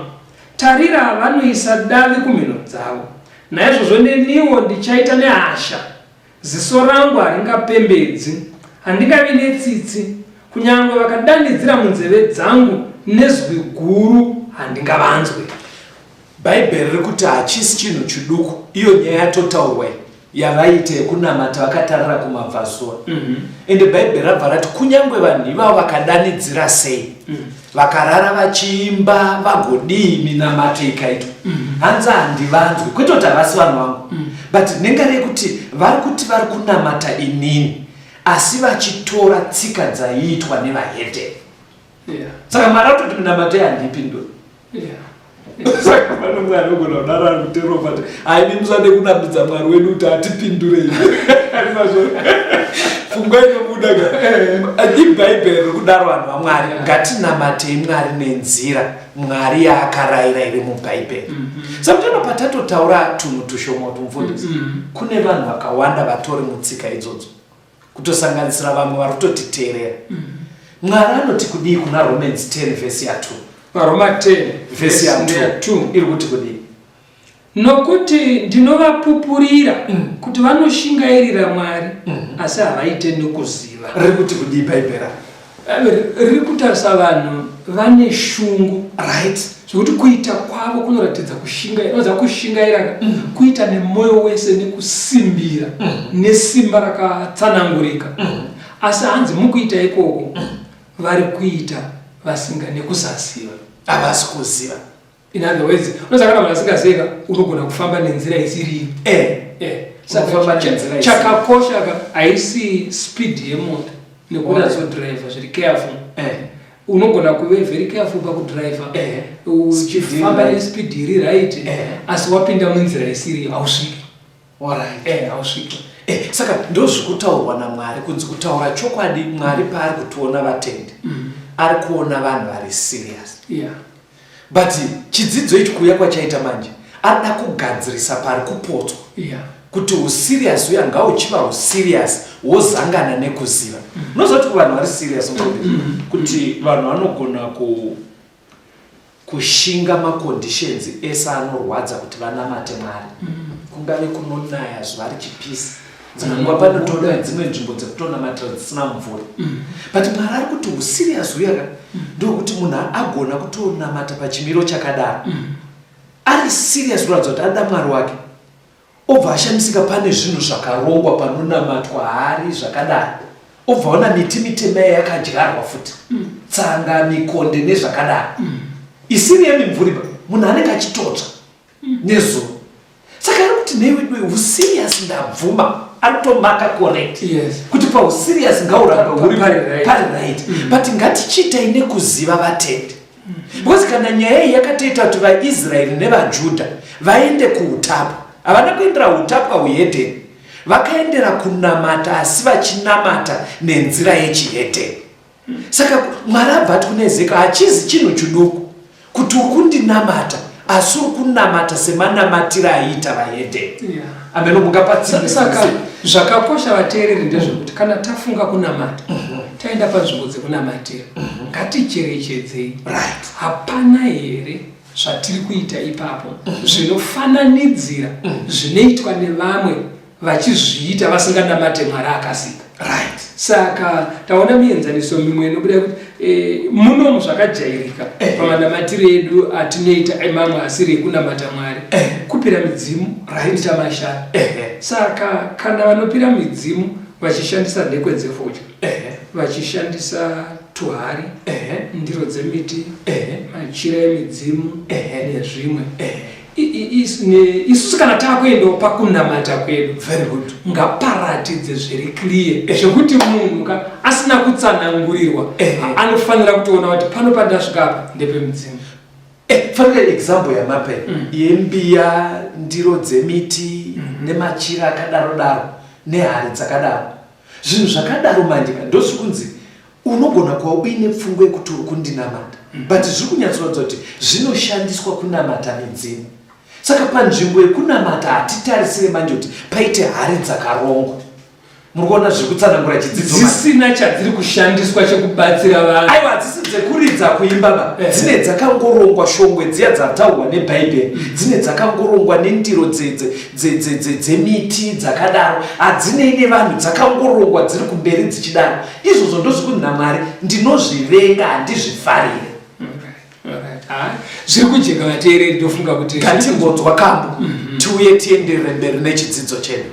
Tarira, vanoisa davi kumhino dzavo. Naizvozvo neniwo ndichaita nehasha, ziso rangu haringapembedzi, handingavi netsitsi, kunyange vakadanidzira munzeve dzangu nezwi guru, handingavanzwi. Bhaibheri riri kuti hachisi chinhu chiduku, iyo nyaya yatotaurwa iyi yavaiita yekunamata vakatarira kumabvazuva. Ende Bhaibheri rabva rati kunyange vanhu ivavo vakadanidzira sei, vakarara vachiimba, vagodii, minamato ikaitwa, hanzi handivanzwi. Kwete kuti havasi vanhu vangu, but nenga rekuti vari kuti vari kunamata inini, asi vachitora tsika dzaiitwa nevahedheni. Saka Mwari atoti minamato handipinduri. Saka pano Mwari anogona kudaro ari kuterwa, but haini musade kunambidza Mwari wedu kuti atipindure. Pfungwa inobuda ka. Ibhaibheri riri kudaro vanhu vaMwari, ngatinamatei Mwari nenzira Mwari yaakarayira iri muBhaibheri. Saka tano patatotaura tunhu tushoma kuti mufundisi, kune vanhu vakawanda vatori mutsika idzodzo, kutosanganisira vamwe vari kutotiteerera. Mwari anoti kudii kuna Romans 10 verse ya 2? Varoma 10 verse ya 2 iri kuti kudii? Nokuti ndinovapupurira kuti vanoshingairira Mwari, asi havaite nokuziva. Riri kuti kudii Bhaibheri? Riri kutarisa vanhu vane shungu. Zvekuti kuita kwavo kunoratidza kushingaira. Unoziva kushingaira kuita nemwoyo wese nekusimbira nesimba rakatsanangurika. Asi hanzi mukuita ikoko vari kuita vasinga nekusaziva. Havasi kuziva. In other words, unoziva kana munhu asingazive ka unogona kufamba nenzira isiri eh. Eh. Saka chakakosha ka haisi speed yemota nekunatsodriver zviri careful. Eh. Unogona kuve very careful pakudriver eh. Uchifamba nespeed iri right eh. Asi wapinda munzira isiri hausviki. Alright. Eh, hausviki. Eh, saka ndozvikutaurwa naMwari kunzi kutaura chokwadi Mwari paari kutiona vatendi ari kuona vanhu vari serious. But chidzidzo ichi kuuya kwachaita manje ada kugadzirisa pari kupotswa kuti userious uya ngauchiva userious wozangana nekuziva. Unoziva kuti kuvanhu vari serious kuti vanhu vanogona kushinga maconditions ese anorwadza kuti vanamate Mwari. Kungave kunonaya zuva richipisa dzimwe nguva panotoda dzimwe nzvimbo dzekutonamatira dzisina mvura. But Mwari ari kuti userious uya ka ndokuti munhu agona kutonamata pachimiro chakadaro. Ari serious kuratidza kuti ada Mwari wake. Obva ashamisika pane zvinhu zvakarongwa panonamatwa hari zvakadaro. Obva ona miti mitema yakadyarwa futi. Tsanga, mikonde nezvakadaro. Isiri yemimvuri ba, munhu anenge achitotsva nezuva. Saka ari kuti nei wedu userious ndabvuma. Ari kutomaka correct. Kuti pauserious ngaurambe uri Pari right. pari right. But ngatichiitai nekuziva vatendi. Because kana nyaya iyi yakatoita kuti vaIsraeri nevaJudha vaende kuutapwa, havana kuendera utapwa huhedheni, vakaendera kunamata asi vachinamata nenzira yechihedheni. Saka Mwari abva ati kuna Ezekiel, hachizi chinhu chiduku kuti uri kundinamata asi uri kunamata semanamatiro aiita vahedheni. Ameno mungapatsindira. Saka zvakakosha vateereri ndezvekuti kana tafunga kunamata, taenda panzvimbo dzekunamatira, ngaticherechedzei. Hapana here zvatiri kuita ipapo zvinofananidzira zvinoitwa nevamwe vachizviita vasinganamate Mwari akasika. Saka taona mienzaniso mimwe inobuda kuti munomu zvakajairika pamanamatiro edu atinoita emamwe asiri ekunamata Mwari, kupira midzimu, kuita mashara. Saka kana vanopira midzimu vachishandisa nhekwe dzefodya, vachishandisa tuhari, ndiro dzemiti, machira emidzimu nezvimwe, isusu kana takuendawo pakunamata kwedu, Very good. Ngaparatidze zviri clear zvekuti munhu ka asina kutsanangurirwa anofanira kutoona kuti pano pandasvika apa ndepemudzimu. Fanira example yamape yembiya, ndiro dzemiti nemachira akadaro daro nehari dzakadaro, zvinhu zvakadaro manje ka ndozviri kunzi unogona kuva uine pfungwa yekuti uri kundinamata, but zviri kunyatsoratidza kuti zvinoshandiswa kunamata midzimu. Saka panzvimbo yekunamata hatitarisire manje kuti paite hari dzakarongwa. Muri kuona zviri kutsanangura chidzidzo manje? Dzisina chadziri kushandiswa chekubatsira vanhu. Aiwa, hadzisi dzekuridza kuimba ba. Dzine dzakangorongwa shongwe dziya dzataurwa neBhaibheri. Dzine dzakangorongwa nendiro dzemiti dzakadaro. Hadzinei nevanhu, dzakangorongwa dziri kumberi dzichidaro. Izvozvo ndozvekuti naMwari ndinozvivenga, handizvifarire. Zviri kujeka vateereri, ndofunga kuti ngatimbonzwa kambo tiuye tienderere mberi nechidzidzo chedu.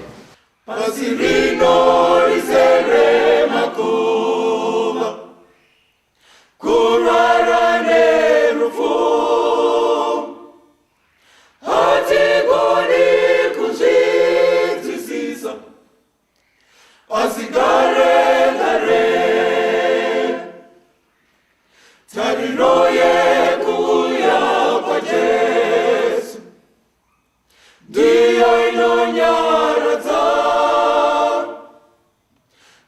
Pasi rino rizere makuva, kurwara nerufu, hatigoni kuzvinzwisisa, asi gare gare tariro yekuuya kwaJesu ndiyo inonyaradza.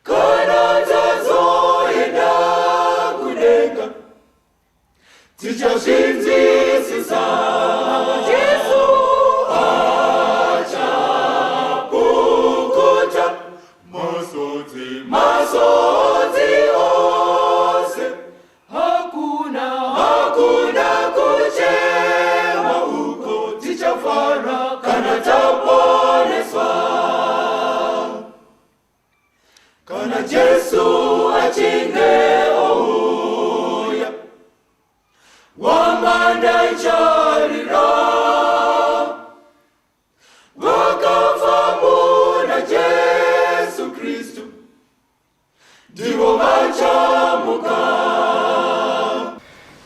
Kana tazoenda kudenga tichazvinzwisisa. Jesu achapukuta masodzi, masodzi ose, hakuna, hakuna.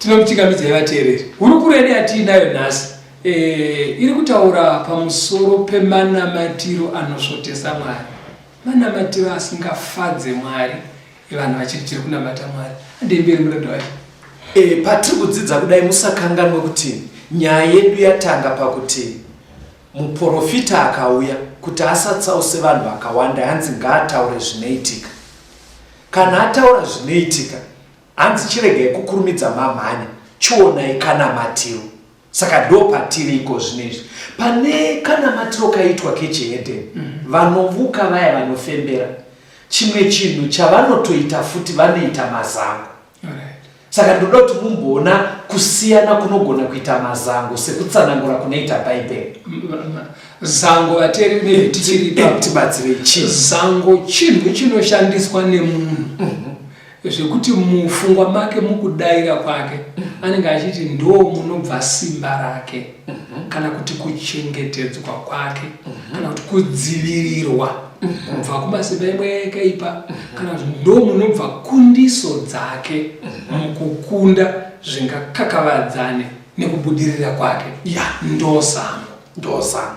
Tinomuchingamidzai vateereri. Hurukuro yedu yatiinayo nhasi e, iri kutaura pamusoro pemanamatiro anosvotesa Mwari, manamatiro asingafadze Mwari evanhu vachiri tiri kunamata Mwari. Handei mberi muradhi wacho. E, patiri kudzidza kudai musakanganwe kuti nyaya yedu yatanga pakuti muporofita akauya kuti asatsause vanhu vakawanda hanzi ngaataure zvinoitika. Kana ataura zvinoitika Hanzi chiregai kukurumidza mamhanya chionai kanamatiro. Saka ndopatiri iko zvino izvi. Pane kanamatiro kaitwa kechihedheni mm -hmm. vanovuka vaya vanofembera chimwe chinhu chavanotoita futi vanoita mazango. Right. Saka ndoda kuti mumboona kusiyana kunogona kuita mazango sekutsanangura kunoita Bhaibheri. Zango vateereri maybe tichiri ipapo. Tibatsirei chii? Zango chinhu chinoshandiswa nemunhu. Mm -hmm. Zvekuti mufungwa make mukudaira kwake anenge achiti ndo munobva simba rake kana kuti kuchengetedzwa kwake kana kuti kudzivirirwa kubva kumasimba emweya yakaipa kana kuti ndo munobva kundiso dzake mukukunda zvingakakavadzane nekubudirira kwake. Ndozango. Ndozango.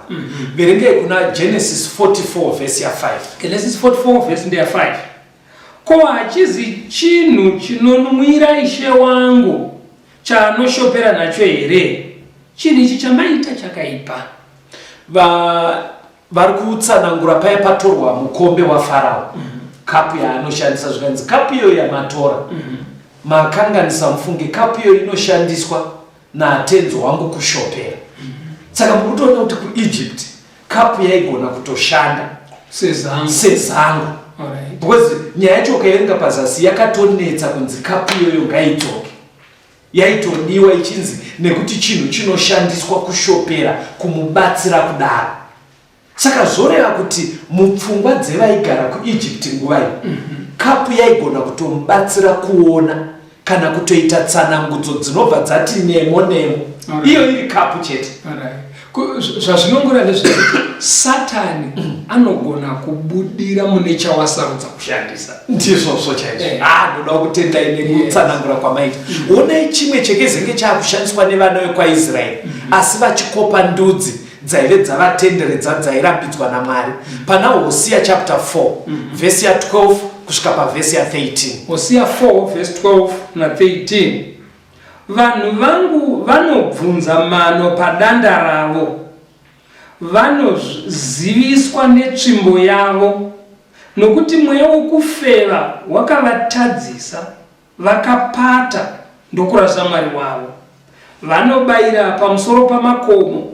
Verengei kuna Genesis 44 vhesi ya 5. Genesis 44 vhesi ndeya 5. Ko hachizi chinhu chinonwira ishe wangu chaanoshopera nacho here? Chinhu ichi chamaita chakaipa. Va, vari kutsanangura paya patorwa mukombe waFarao, mm -hmm. kapu yaanoshandisa zvikanzi kapu iyoyo yamatora mm -hmm. makanganisa mufunge kapu iyoyo inoshandiswa natenzi wangu kushopera. Mm -hmm. Saka muri kutoona kuti kuEgypt kapu yaigona kutoshanda sezango, sezango. Alright. Because nyaya yacho ukaverenga pazasi yakatonetsa kunzi kapu iyoyo ngaidzoke, yaitodiwa ichinzi nekuti chinhu chinoshandiswa kushopera kumubatsira kudaro. Saka zvoreva kuti mupfungwa dzevaigara kuEgypt nguva iyi mm -hmm. kapu yaigona kutomubatsira kuona kana kutoita tsanangudzo dzinobva dzati nemo nemo iyo iri kapu chete. Zvazvinongora ndezvekuti Satani anogona kubudira mune chawasarudza kushandisa. Ndizvozvo chaizvo. Eh. Ah, ndoda kutendai nekutsanangura kwamaita. Onai chimwe chekezenge chaakushandiswa nevana vekwaIsraeri asi vachikopa ndudzi dzaive dzavatenderedza dzairambidzwa naMwari. Pana Hosea chapter 4 vhesi ya 12 kusvika pavhesi ya 13. Hosea 4 vhesi 12 na 13. Vanhu vangu vanobvunza mano padanda ravo, vanoziviswa netsvimbo yavo, nokuti mweya wokufeva wakavatadzisa, vakapata ndokurasa Mwari wavo. Vanobayira pamusoro pamakomo,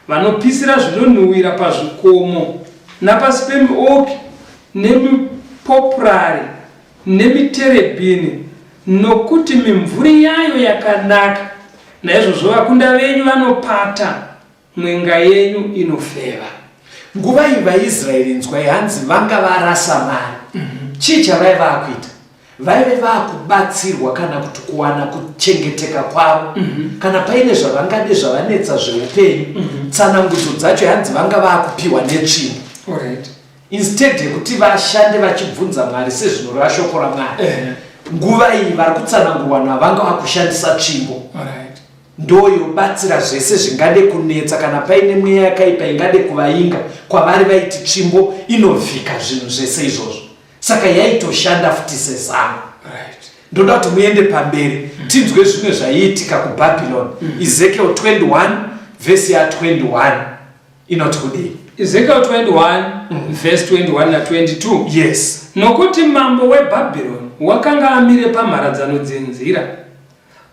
Vanopisira zvinonhuwira pazvikomo, napasi pemioki nemipopurari nemiterebhini, nokuti mimvuri yayo yakanaka. Naizvozvo vakunda venyu vanopata, mwenga yenyu inofeva. Nguva iyi vaIsraeri inzwai hanzi vanga varasa Mwari. Chii chavaiva vakuita? Vaive vakubatsirwa kana kuti kuwana kuchengeteka kwavo mm -hmm. kana paine zvavangade zvavanetsa zveupenyu mm -hmm. tsanangudzo dzacho yanzi vanga vakupiwa netsvimbo right. Instead yekuti vashande vachibvunza Mwari sezvinoreva shoko raMwari eh. Nguva iyi vari kutsanangurwa navanga vakushandisa tsvimbo right. Ndoyobatsira zvese zvingade kunetsa kana paine mweya yakaipa ingade kuvainga kwavari vaiti tsvimbo inovhika zvinhu zvese izvozvo. Saka yaitoshanda futi sezano. Right. Ndoda kuti muende pamberi tinzwe zvimwe zvaiitika kuBabylon. Ezekiel 21 vhesi ya 21 inoti kudii? Ezekiel 21 vhesi 21 na 22. Yes. Nokuti mambo weBhabhironi wakanga amire pamharadzano dzenzira,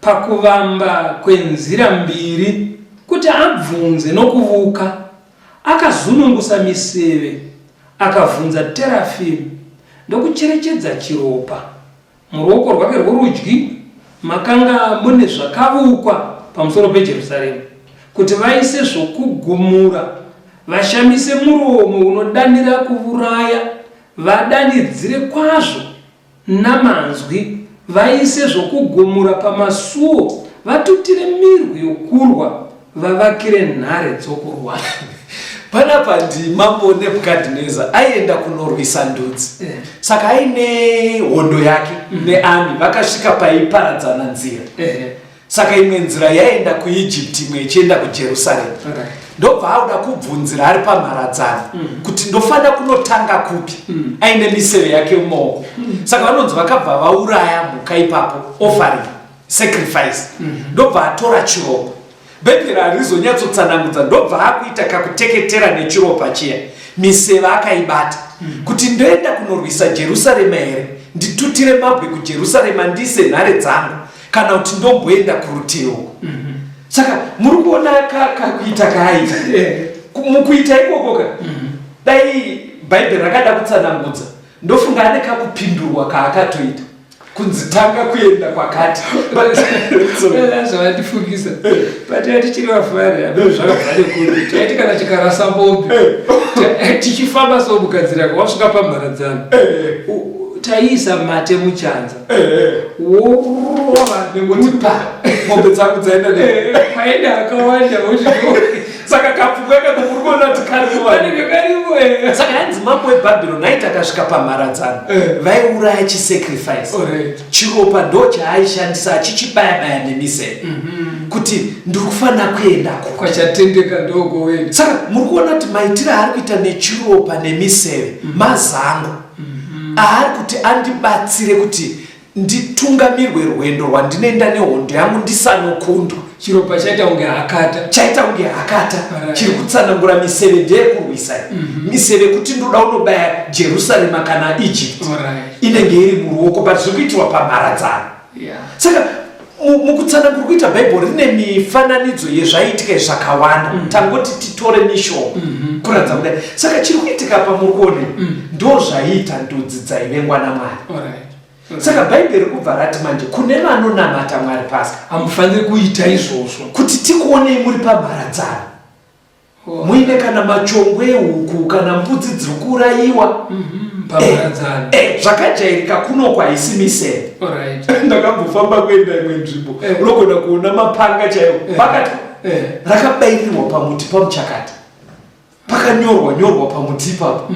pakuvamba kwenzira mbiri, kuti abvunze nokuvuka, akazunungusa miseve Akavhunza terafimi ndokucherechedza chiropa. Muruoko rwake rworudyi makanga mune zvakavukwa pamusoro peJerusarema, kuti vaise zvokugumura, vashamise muromo unodanira kuvuraya, vadanidzire kwazvo Namanzwi, vaise zvokugumura pamasuo, vatutire mirwi yokurwa, vavakire nhare dzokurwa. Panapa ndimambo Nebhukadhineza aienda kunorwisa ndudzi. Eh. Saka aine hondo yake nearmy vakasvika paiparadzana nzira. Ehe. Saka imwe nzira yaienda kuEgypt, imwe ichienda kuJerusarema. Ndobva auda kubvunzira ari pamharadzano kuti ndofanira kunotanga kupi, aine miseve yake mumaoko. Saka vanonzi vakabva vauraya mhuka ipapo, offering sacrifice. Ndobva atora chiropa. Bhaibheri harizonyatsotsanangudza. Ndobva akuita kakuteketera nechiropa chiya, miseve akaibata, kuti ndoenda kunorwisa Jerusarema here, nditutire mabwe kuJerusarema, ndiise nhare dzangu, kana kuti ndomboenda kurutivi uko? Saka muri kuona kakuita kaaita mukuita ikoko ka. Dai Bhaibheri rakada kutsanangudza, ndofunga ane kakupindurwa kaakatoita kunzi tanga kuenda kwakati. Zvavandifungisa, pataiva tichiri vafari, ameno zvakabva nekuri, taiti kana chikarasa mombe tichifamba so mugadzira, wasvika pamharadzano, taiisa mate muchanza, worova. Nekuti pa mombe dzangu dzaenda ne paenda akawanda. Saka kapfungwa ikako muri kuona kuti karimo. Kanenge karimo. Saka yanzi mambo weBhabhironi aiti akasvika pamharadzano, vaiuraya chisacrifice. Chiropa ndo chaaishandisa achichibaya-baya nemiseve kuti ndiri kufanira kuendako. Kwachatendeka ndokoenda. Saka muri kuona kuti maitiro aari kuita nechiropa nemiseve, mazango aari kuti andibatsire kuti nditungamirwe rwendo rwandinoenda nehondo yangu, ndisanokundwa. Chiropa chaita kunge hakata. Chaita kunge hakata. Chiri kutsanangura miseve ndeyekurwisa, miseve kuti ndoda unobaya Jerusarema kana Egypt, inenge iri muruoko, but zviri kuitirwa pamharadzano. Saka mukutsanangura kuita Bhaibheri, rine mifananidzo yezvaiitika zvakawanda. Tangoti titore mishoma kuratidza kudai. Saka chiri kuitika pamuri kuone ndo zvaiita ndudzi dzaivengwa naMwari. Saka Bhaibheri kubva rati manje kune vanonamata Mwari pasi, hamufaniri kuita izvozvo. Kuti tikuonei muri pamharadzano muine kana machongwe ehuku kana mbudzi dziri kuurayiwa. Pamharadzano. Zvakajairika kunoko, haisi miseve. Ndakambofamba kuenda imwe nzvimbo, unogona kuona mapanga chaiwo pakati rakabayirirwa pamuti pamuchakati, pakanyorwa nyorwa pamuti ipapo.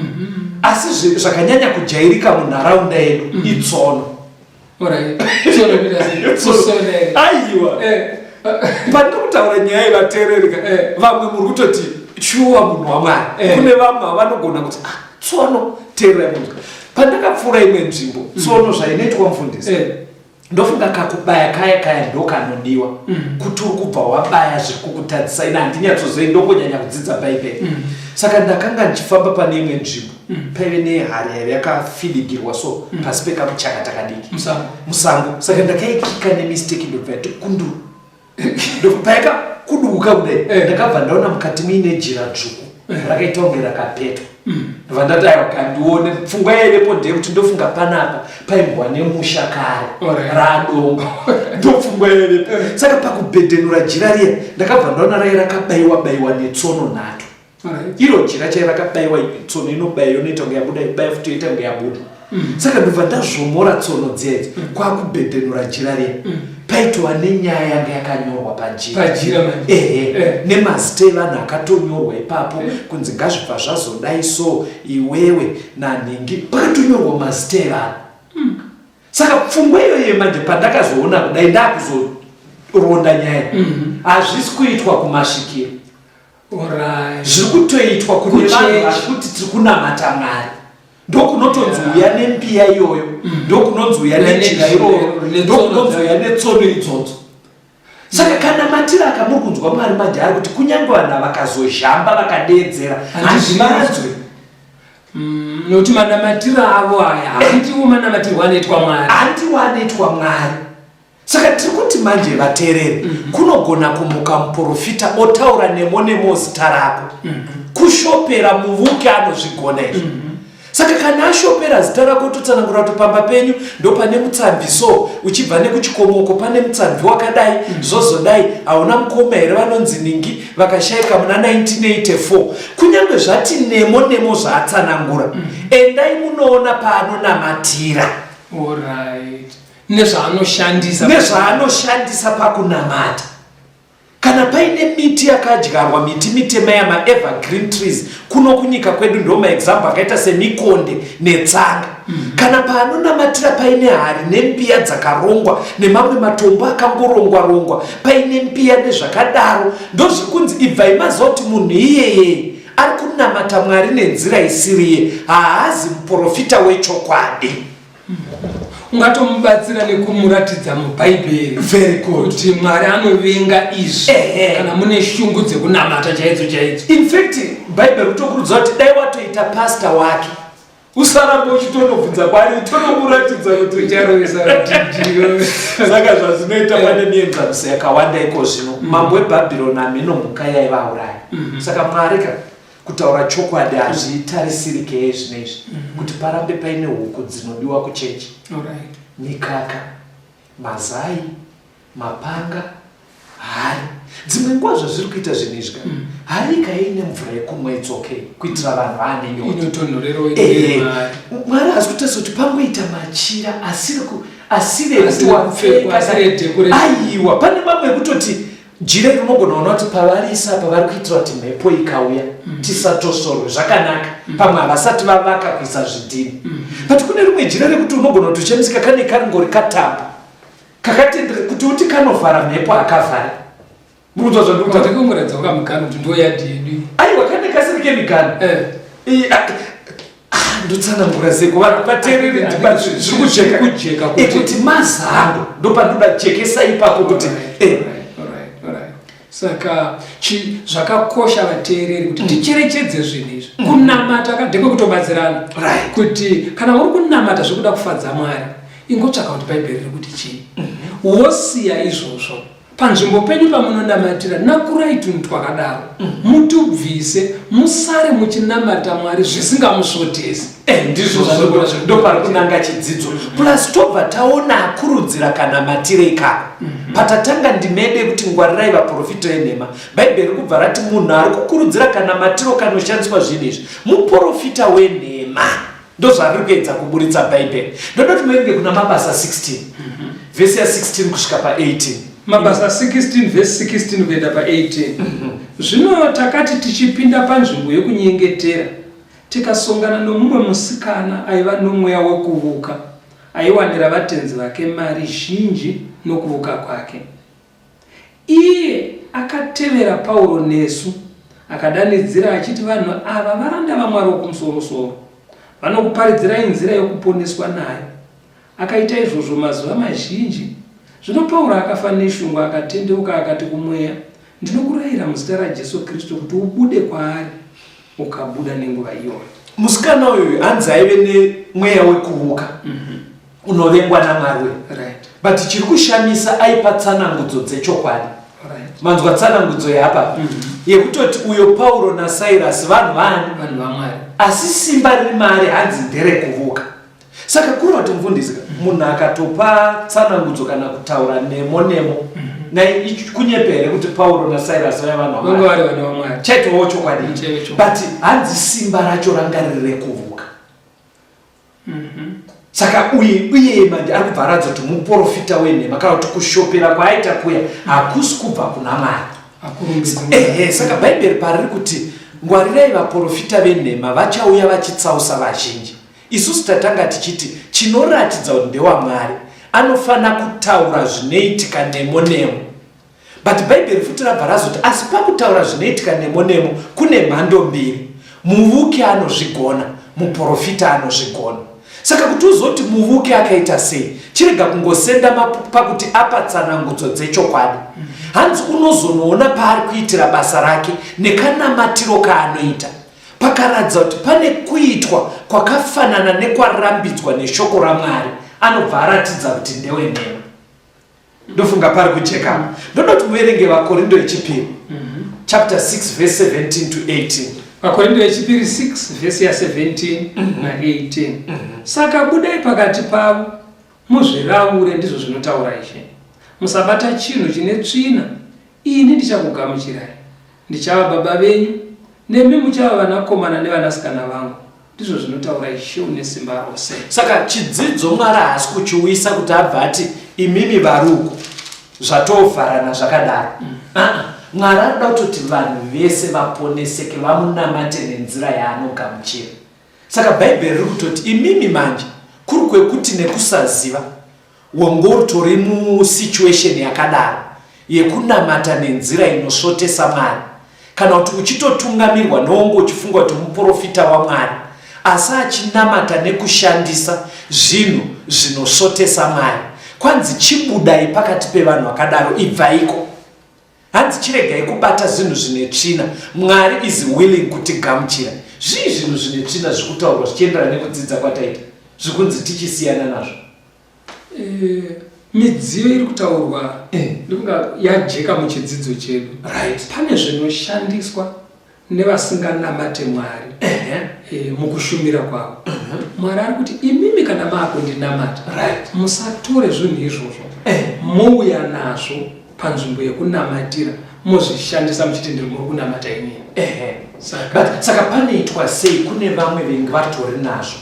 Asi zvakanyanya kujairika munharaunda yedu itsono. Tsono kuita sei? Kusona here? Aiwa. Pandiri kutaura nyaya yevateererika, vamwe muri kutoti shuwa munhu waMwari. Kune vamwe vanogona kuti, ah, tsono. Teererai munhu, pandakapfuura imwe nzvimbo, tsono zvainoitwa, mufundisi, ndofunga kakubaya kaya kaya ndo kanodiwa kuti uri kubva wabaya zviri kukutadzisa. Ina handinyatsozoi, ndongonyanya kudzidza Bhaibheri. Saka ndakanga ndichifamba pane imwe nzvimbo, paive nehari yaive yakafidigirwa so pasi pekamuchakata kadiki. Musango. Musango. Saka ndakaikika nemistake, ndobva yati kunduru. Payakakuduka kudai, ndakabva ndaona mukati muine jira dzvuku rakaita kunge rakapetwa. Ndobva ndati, aiwa, kandione. Pfungwa yaivepo ndeyekuti ndofunga panapa paimbwa nemusha kare, radongo, ndopfungwa yaivepo. Saka pakubhedhenura jira riya, ndakabva ndaona rai rakabayiwa bayiwa netsono nhatu. Iro jira chai rakabayiwa tsono, inobaya, yonoita kunge yabuda, ibaya futi, yoita kunge yabuda. Saka ndobva ndazvomora tsono dziya idzi, kwakubhedhenura jira riya. Paitova nenyaya yanga yakanyorwa pajira. Pajira manje. Ehe. Nemazita evanhu akatonyorwa ipapo, kunzi ngazvibva zvazodai so, iwewe nanhingi, pakatonyorwa mazita evanhu. Saka pfungwa iyoyo manje pandakazoona kudai, ndakuzoronda nyaya, hazvisi kuitwa kumasvikiro, zviri kutoitwa kune vanhu Kuchechi. vari kuti tiri kunamata Mwari. Ndokunotonzi uya nembiya iyoyo, ndokunonzi uya Uya nejira nejira iroro, iroro, netsono. Ndokunonzi uya netsono idzodzo. Saka kana matiro akamuri kunzwa Mwari manje ari kuti kunyange vanhu vakazozhamba vakadeedzera, Handizvinzwi. handizvinzwi. Nokuti manamatiro avo aya handiwo manamatirwo anoitwa Mwari. Handiwo anoitwa Mwari. Saka tiri kuti manje vateereri, kunogona kumuka muprofita otaura nemo nemo zita rako. Kushopera muvuki anozvigona izvo. Saka kana ashopera zita rako, totsanangura kuti pamba penyu ndo pane mutsamvi, so uchibva nekuchikomoko pane mutsamvi wakadai, zvozodai. Hauna mukoma here vanonzi ningi, vakashayika muna 1984? Kunyange zvati nemo nemo zvaatsanangura, endai munoona paanonamatira. Alright. Nezvaanoshandisa. Nezvaanoshandisa pakunamata. Kana paine miti yakadyarwa, miti mitema yamaevergreen trees kuno kunyika kwedu ndo maexample akaita semikonde netsanga. Kana paanonamatira paine hari nembiya dzakarongwa nemamwe matombo akangorongwa rongwa, paine mbiya nezvakadaro, ndozviri kunzi ibvai maziva kuti munhu iyeye ari kunamata Mwari nenzira isiriye, haazi muprofita wechokwadi. Ungatomubatsira nekumuratidza muBhaibheri Very good. kuti Mwari anovenga izvi. Ehe. Kana mune shungu dzekunamata chaidzo chaidzo. In fact, Bhaibheri ritokurudzira kuti dai watoita pastor wake, usaramba uchitonobvunza kwaari, tonomuratidza kuti ucharovesa rutidziro. Saka zvazvinoita, pane mienzaniso yakawanda iko zvino. Mambo weBhabhironi hameno mhuka yaivauraya. Saka Mwari ka, kutaura chokwadi, hazvitarisirike zvino izvi kuti parambe paine huku dzinodiwa kuchechi, mikaka, mazai, mapanga, hari. Dzimwe nguva zvazviri kuita zvinhu izvi ka, hari ikaine mvura yekumwa, it's okay, kuitira vanhu vaane nyota. Inotonhorero. Ehe. Mwari. Mwari haasi kutarisa kuti pangoita machira asiri asiri ekuti Asiri kupfekwa, wapfeka. asiri edecoration. Aiwa, pane mamwe ekutoti jira iri unogona kuona kuti pavarisa apa vari kuitira kuti mhepo ikauya tisatosorwe zvakanaka. Pamwe havasati vavaka kuisa zvidhini. But kune rimwe jira rekuti unogona kuti uchemisika kane karingori katambo kakatendere kuti uti kanovhara mhepo, akavhara. Mukunzwa zvandiri Kuti kungoratidza wakamugano kuti ndo yadhi yedu. Aiwa, kane kasiri kemigano. Ndotsanangura sei kuvanhu vateereri? Zviri kujeka. Kujeka. Kuti mazango ndopandoda jekesa ipapo kuti Saka zvakakosha, vateereri, kuti ticherechedze zvinhu izvi. Kunamata ndekwekutobatsirana, kuti kana uri kunamata zvekuda kufadza Mwari, ingotsvaka kuti Bhaibheri riri kuti chii, wosiya izvozvo. Panzvimbo penyu pamunonamatira, nakurai tunhu twakadaro, mutubvise, musare muchinamata Mwari zvisingamusvotesi. Ndizvo zvandikuona, ndopari kunanga chidzidzo. Plus tobva taona akurudzira kana matire ikako. Patatanga ndimede kuti ngwarirai vaprofita enhema, Bhaibheri kubva rati munhu ari kukurudzira kana matiro kanoshandiswa zvinhu izvi muprofita wenhema. Ndozvariri kuedza kuburitsa Bhaibheri. Ndoda kuti muverenge kuna Mabasa 16, vhesi ya16 kusvika pa18. Mabasa 16 vhesi 16 kuenda pa18. Zvino takati tichipinda panzvimbo yekunyengetera, tikasongana nomumwe musikana aiva nomweya wekuvuka, aiwanira vatenzi vake mari zhinji nokuvuka kwake. Iye akatevera Pauro nesu, akadanidzira achiti, Vanhu ava varanda vaMwari Wokumusoro-soro, vanokuparidzirai nzira yokuponeswa nayo. Akaita izvozvo mazuva mazhinji. Zvino Pauro akafa neshungu, akatendeuka, akati kumweya, Ndinokurayira muzita raJesu Kristu kuti ubude kwaari. Ukabuda nenguva iyoyo. Musikana uyu hanzi aive nemweya wekuvuka unovengwa naMwari. But chiri kushamisa, aipa tsanangudzo dzechokwadi. Manzwa tsanangudzo yapa yekutoti uyo Pauro naSairasi vanhu vani? Vanhu vaMwari. Asi simba riri maari hanzi nderekuvuka. Saka kureva kuti, mufundisi, munhu akatopa tsanangudzo kana kutaura nemo nemo, nai kunyepa here kuti Pauro naSairasi vaiva vanhu vanga vaMwari? Vari vanhu vaMwari. Chaitovawo chokwadi. Chaive chokwadi. But hanzi simba racho ranga riri rekuvuka. Saka uye uye manje ari kubva aratidza kuti muprofita wenhema, kana kuti kushopera kwaaita kuya hakusi kubva kuna Mwari. Akurumbidza. Ehe, saka Bhaibheri pariri kuti ngwarirai vaprofita venhema vachauya vachitsausa vazhinji, isusu tatanga tichiti chinoratidza kuti ndewaMwari anofanira kutaura zvinoitika nemo nemo. But Bhaibheri futi rabva razoti asi pakutaura zvinoitika nemo nemo kune mhando mbiri: muvuki anozvigona, muprofita anozvigona. Saka kuti uzoti muvuki akaita sei, chirega kungosenda pakuti apa tsanangudzo dzechokwadi. Hanzi unozonoona paari kuitira basa rake nekanamatiro kaanoita, pakaratidza kuti pane kuitwa kwakafanana nekwarambidzwa neshoko raMwari, anobva aratidza kuti ndewenhema. Ndofunga pari kujeka. Ndoda kuti muverenge Vakorindo yechipiri chapter 6 verse 17 to 18. Vakorindo yechipiri 6 vhesi ya17 na18. Saka budai pakati pavo, muzviraure, ndizvo zvinotaura Ishe. Musabata chinhu chine tsvina, ini ndichakugamuchirai. Ndichava baba venyu, nemi muchava vanakomana nevanasikana vangu, ndizvo zvinotaura Ishe une simba rose. Saka chidzidzo Mwari haasi kuchiuyisa kuti abva ati imimi vari uku zvatovharana zvakadaro. Ah, ah. Mwari anoda kutoti vanhu vese vaponeseke vamunamate nenzira yaanogamuchira. Saka Bhaibheri riri kutoti imimi manje kuri kwekuti nekusaziva wongoritori musituation yakadaro yekunamata nenzira inosvotesa Mwari kana kuti uchitotungamirwa nowonge uchifunga kuti muporofita waMwari asi achinamata nekushandisa zvinhu zvinosvotesa Mwari. Kwanzi chibudai pakati pevanhu vakadaro, ibvaiko. Hanzi chiregai kubata zvinhu zvine tsvina. Mwari is willing kutigamuchira. Zvii zvinhu zvine tsvina zviri kutaurwa zvichienderana nekudzidza kwataita zvikunzi tichisiyana nazvo? Eh, midziyo iri kutaurwa eh. ndofunga yajeka muchidzidzo chedu. Right. Pane zvinoshandiswa nevasinganamate Mwari e, mukushumira kwavo. Uh mhm. -huh. Mwari ari kuti imimi kana maakundinamata right. musatore zvinhu izvozvo eh. mouya nazvo panzvimbo yekunamatira mozvishandisa muchiti ndiri muri kunamata inini. Saka, saka panoitwa sei kune vamwe venge vatori nazvo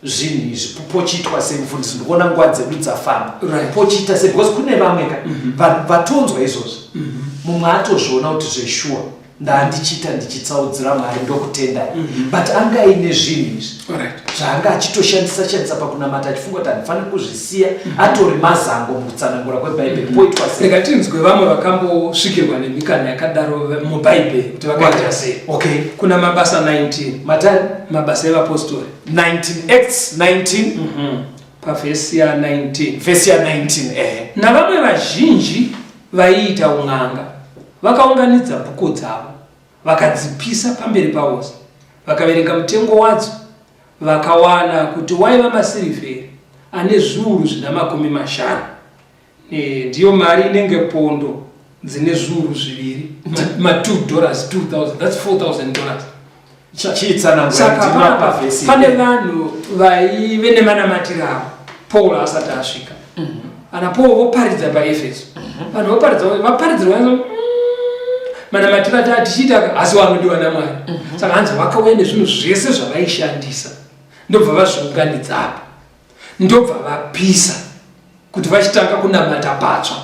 zvinhu izvi pochiitwa sei mufundisi ndikuona nguva dzedu dzafamba right. pochiita sei because kune vamwe ka mm -hmm. vatonzwa izvozvi mm -hmm. mumwe atozviona kuti zveshuwa ndandichiita ndichitsaudzira mwari ndokutendai mm -hmm. but anga aine zvinhu izvi right. zvaanga achitoshandisa shandisa pakunamata achifunga kuti handifaniri kuzvisiya mm -hmm. atori mazango mukutsanangura kwebhaibheri mm -hmm. poitwa sei rega tinzwe vamwe vakambosvikirwa nemikana yakadaro mubhaibheri kuti vakaita sei okay. kuna mabasa 19 matani mabasa evapostori 19 Acts 19 mm -hmm. pavhesi ya 19 vhesi ya 19 eh. Navamwe vazhinji vaiita un'anga vakaunganidza bhuku dzavo vakadzipisa pamberi pavose vakaverenga mutengo wadzo vakawana kuti waiva masirivheri ane zviuru zvina 50. Ndiyo mari inenge pondo dzine zviuru zviviri ma 2 dollars 2000 that's 4000 dollars. Saka pane vanhu vaive nemanamatiro avo Paul asati asvika. Mm -hmm. Ana Paul voparidza paEfeso. Mm -hmm. Vanhu voparidza vaparidzirwa mm, manamatiro ati atichiita asi vanodiwa naMwari. Mm -hmm. Saka hanzi vakauya nezvinhu zvese zvavaishandisa ndobva vazviunganidza apa ndobva vapisa kuti vachitanga kunamata patsva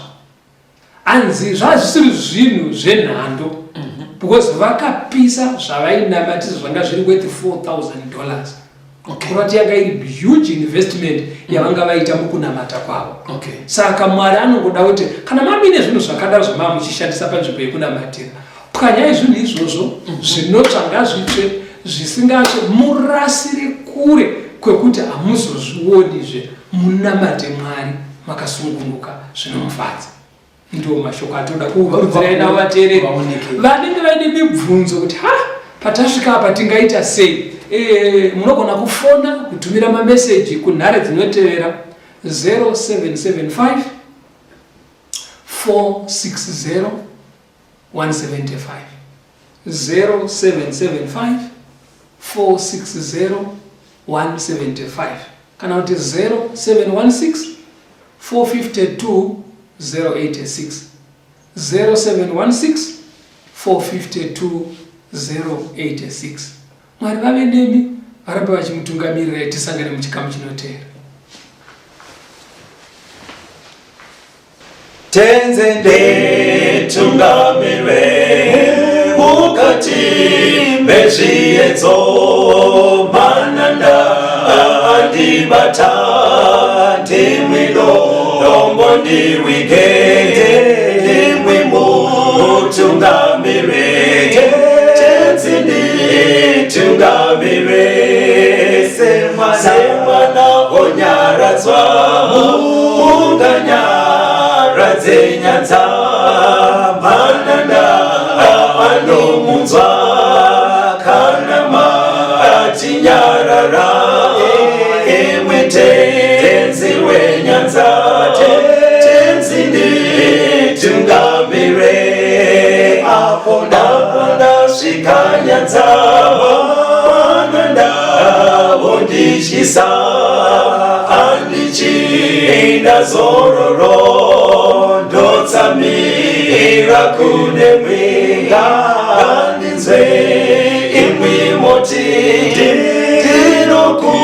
hanzi zvazvisiri zvinhu zvenhando mhm. because vakapisa zvavainamatisa zvanga zviri worth 4000 dollars kurati yanga iri huge investment yavanga vaita mukunamata kwavo okay. Saka Mwari anongoda kuti kana mamine zvinhu zvakadaro zvamava muchishandisa panzvimbo yekunamatira pwanyai zvinhu izvozvo mhm. zvinotsva ngazvitsve zvisingatsve murasire kure kwekuti hamuzozvionizve munamate Mwari makasungunguka zvinomufadza. Ndiwo mashoko atoda kukurudzirai navo vateereri vanenge vaine mibvunzo kuti ha patasvika apa tingaita sei. E, munogona kufona kutumira mameseji kunhare dzinotevera 0775 460 175 0775 460 175 kana kuti 0716 452 086 0716 452 086. Mwari vave nemi varambe vachimutungamirirai tisangane muchikamu chinoteera. Tenze nditungamire mukati mezviedzo mananda andibata ndimwi dombo ndiwige ndimwi mutungamire tenzi nditungamire semwana onyaradzwa unganyaradze nyanza mananda anomunzwa kana matinyarara imwe tenzi wenyanza tenzi nditungamire apo ndasvika nyanza mananda wondityisa andichina zororo ndotsamira kune mwenga ngandinzwe imwi moti ndinoku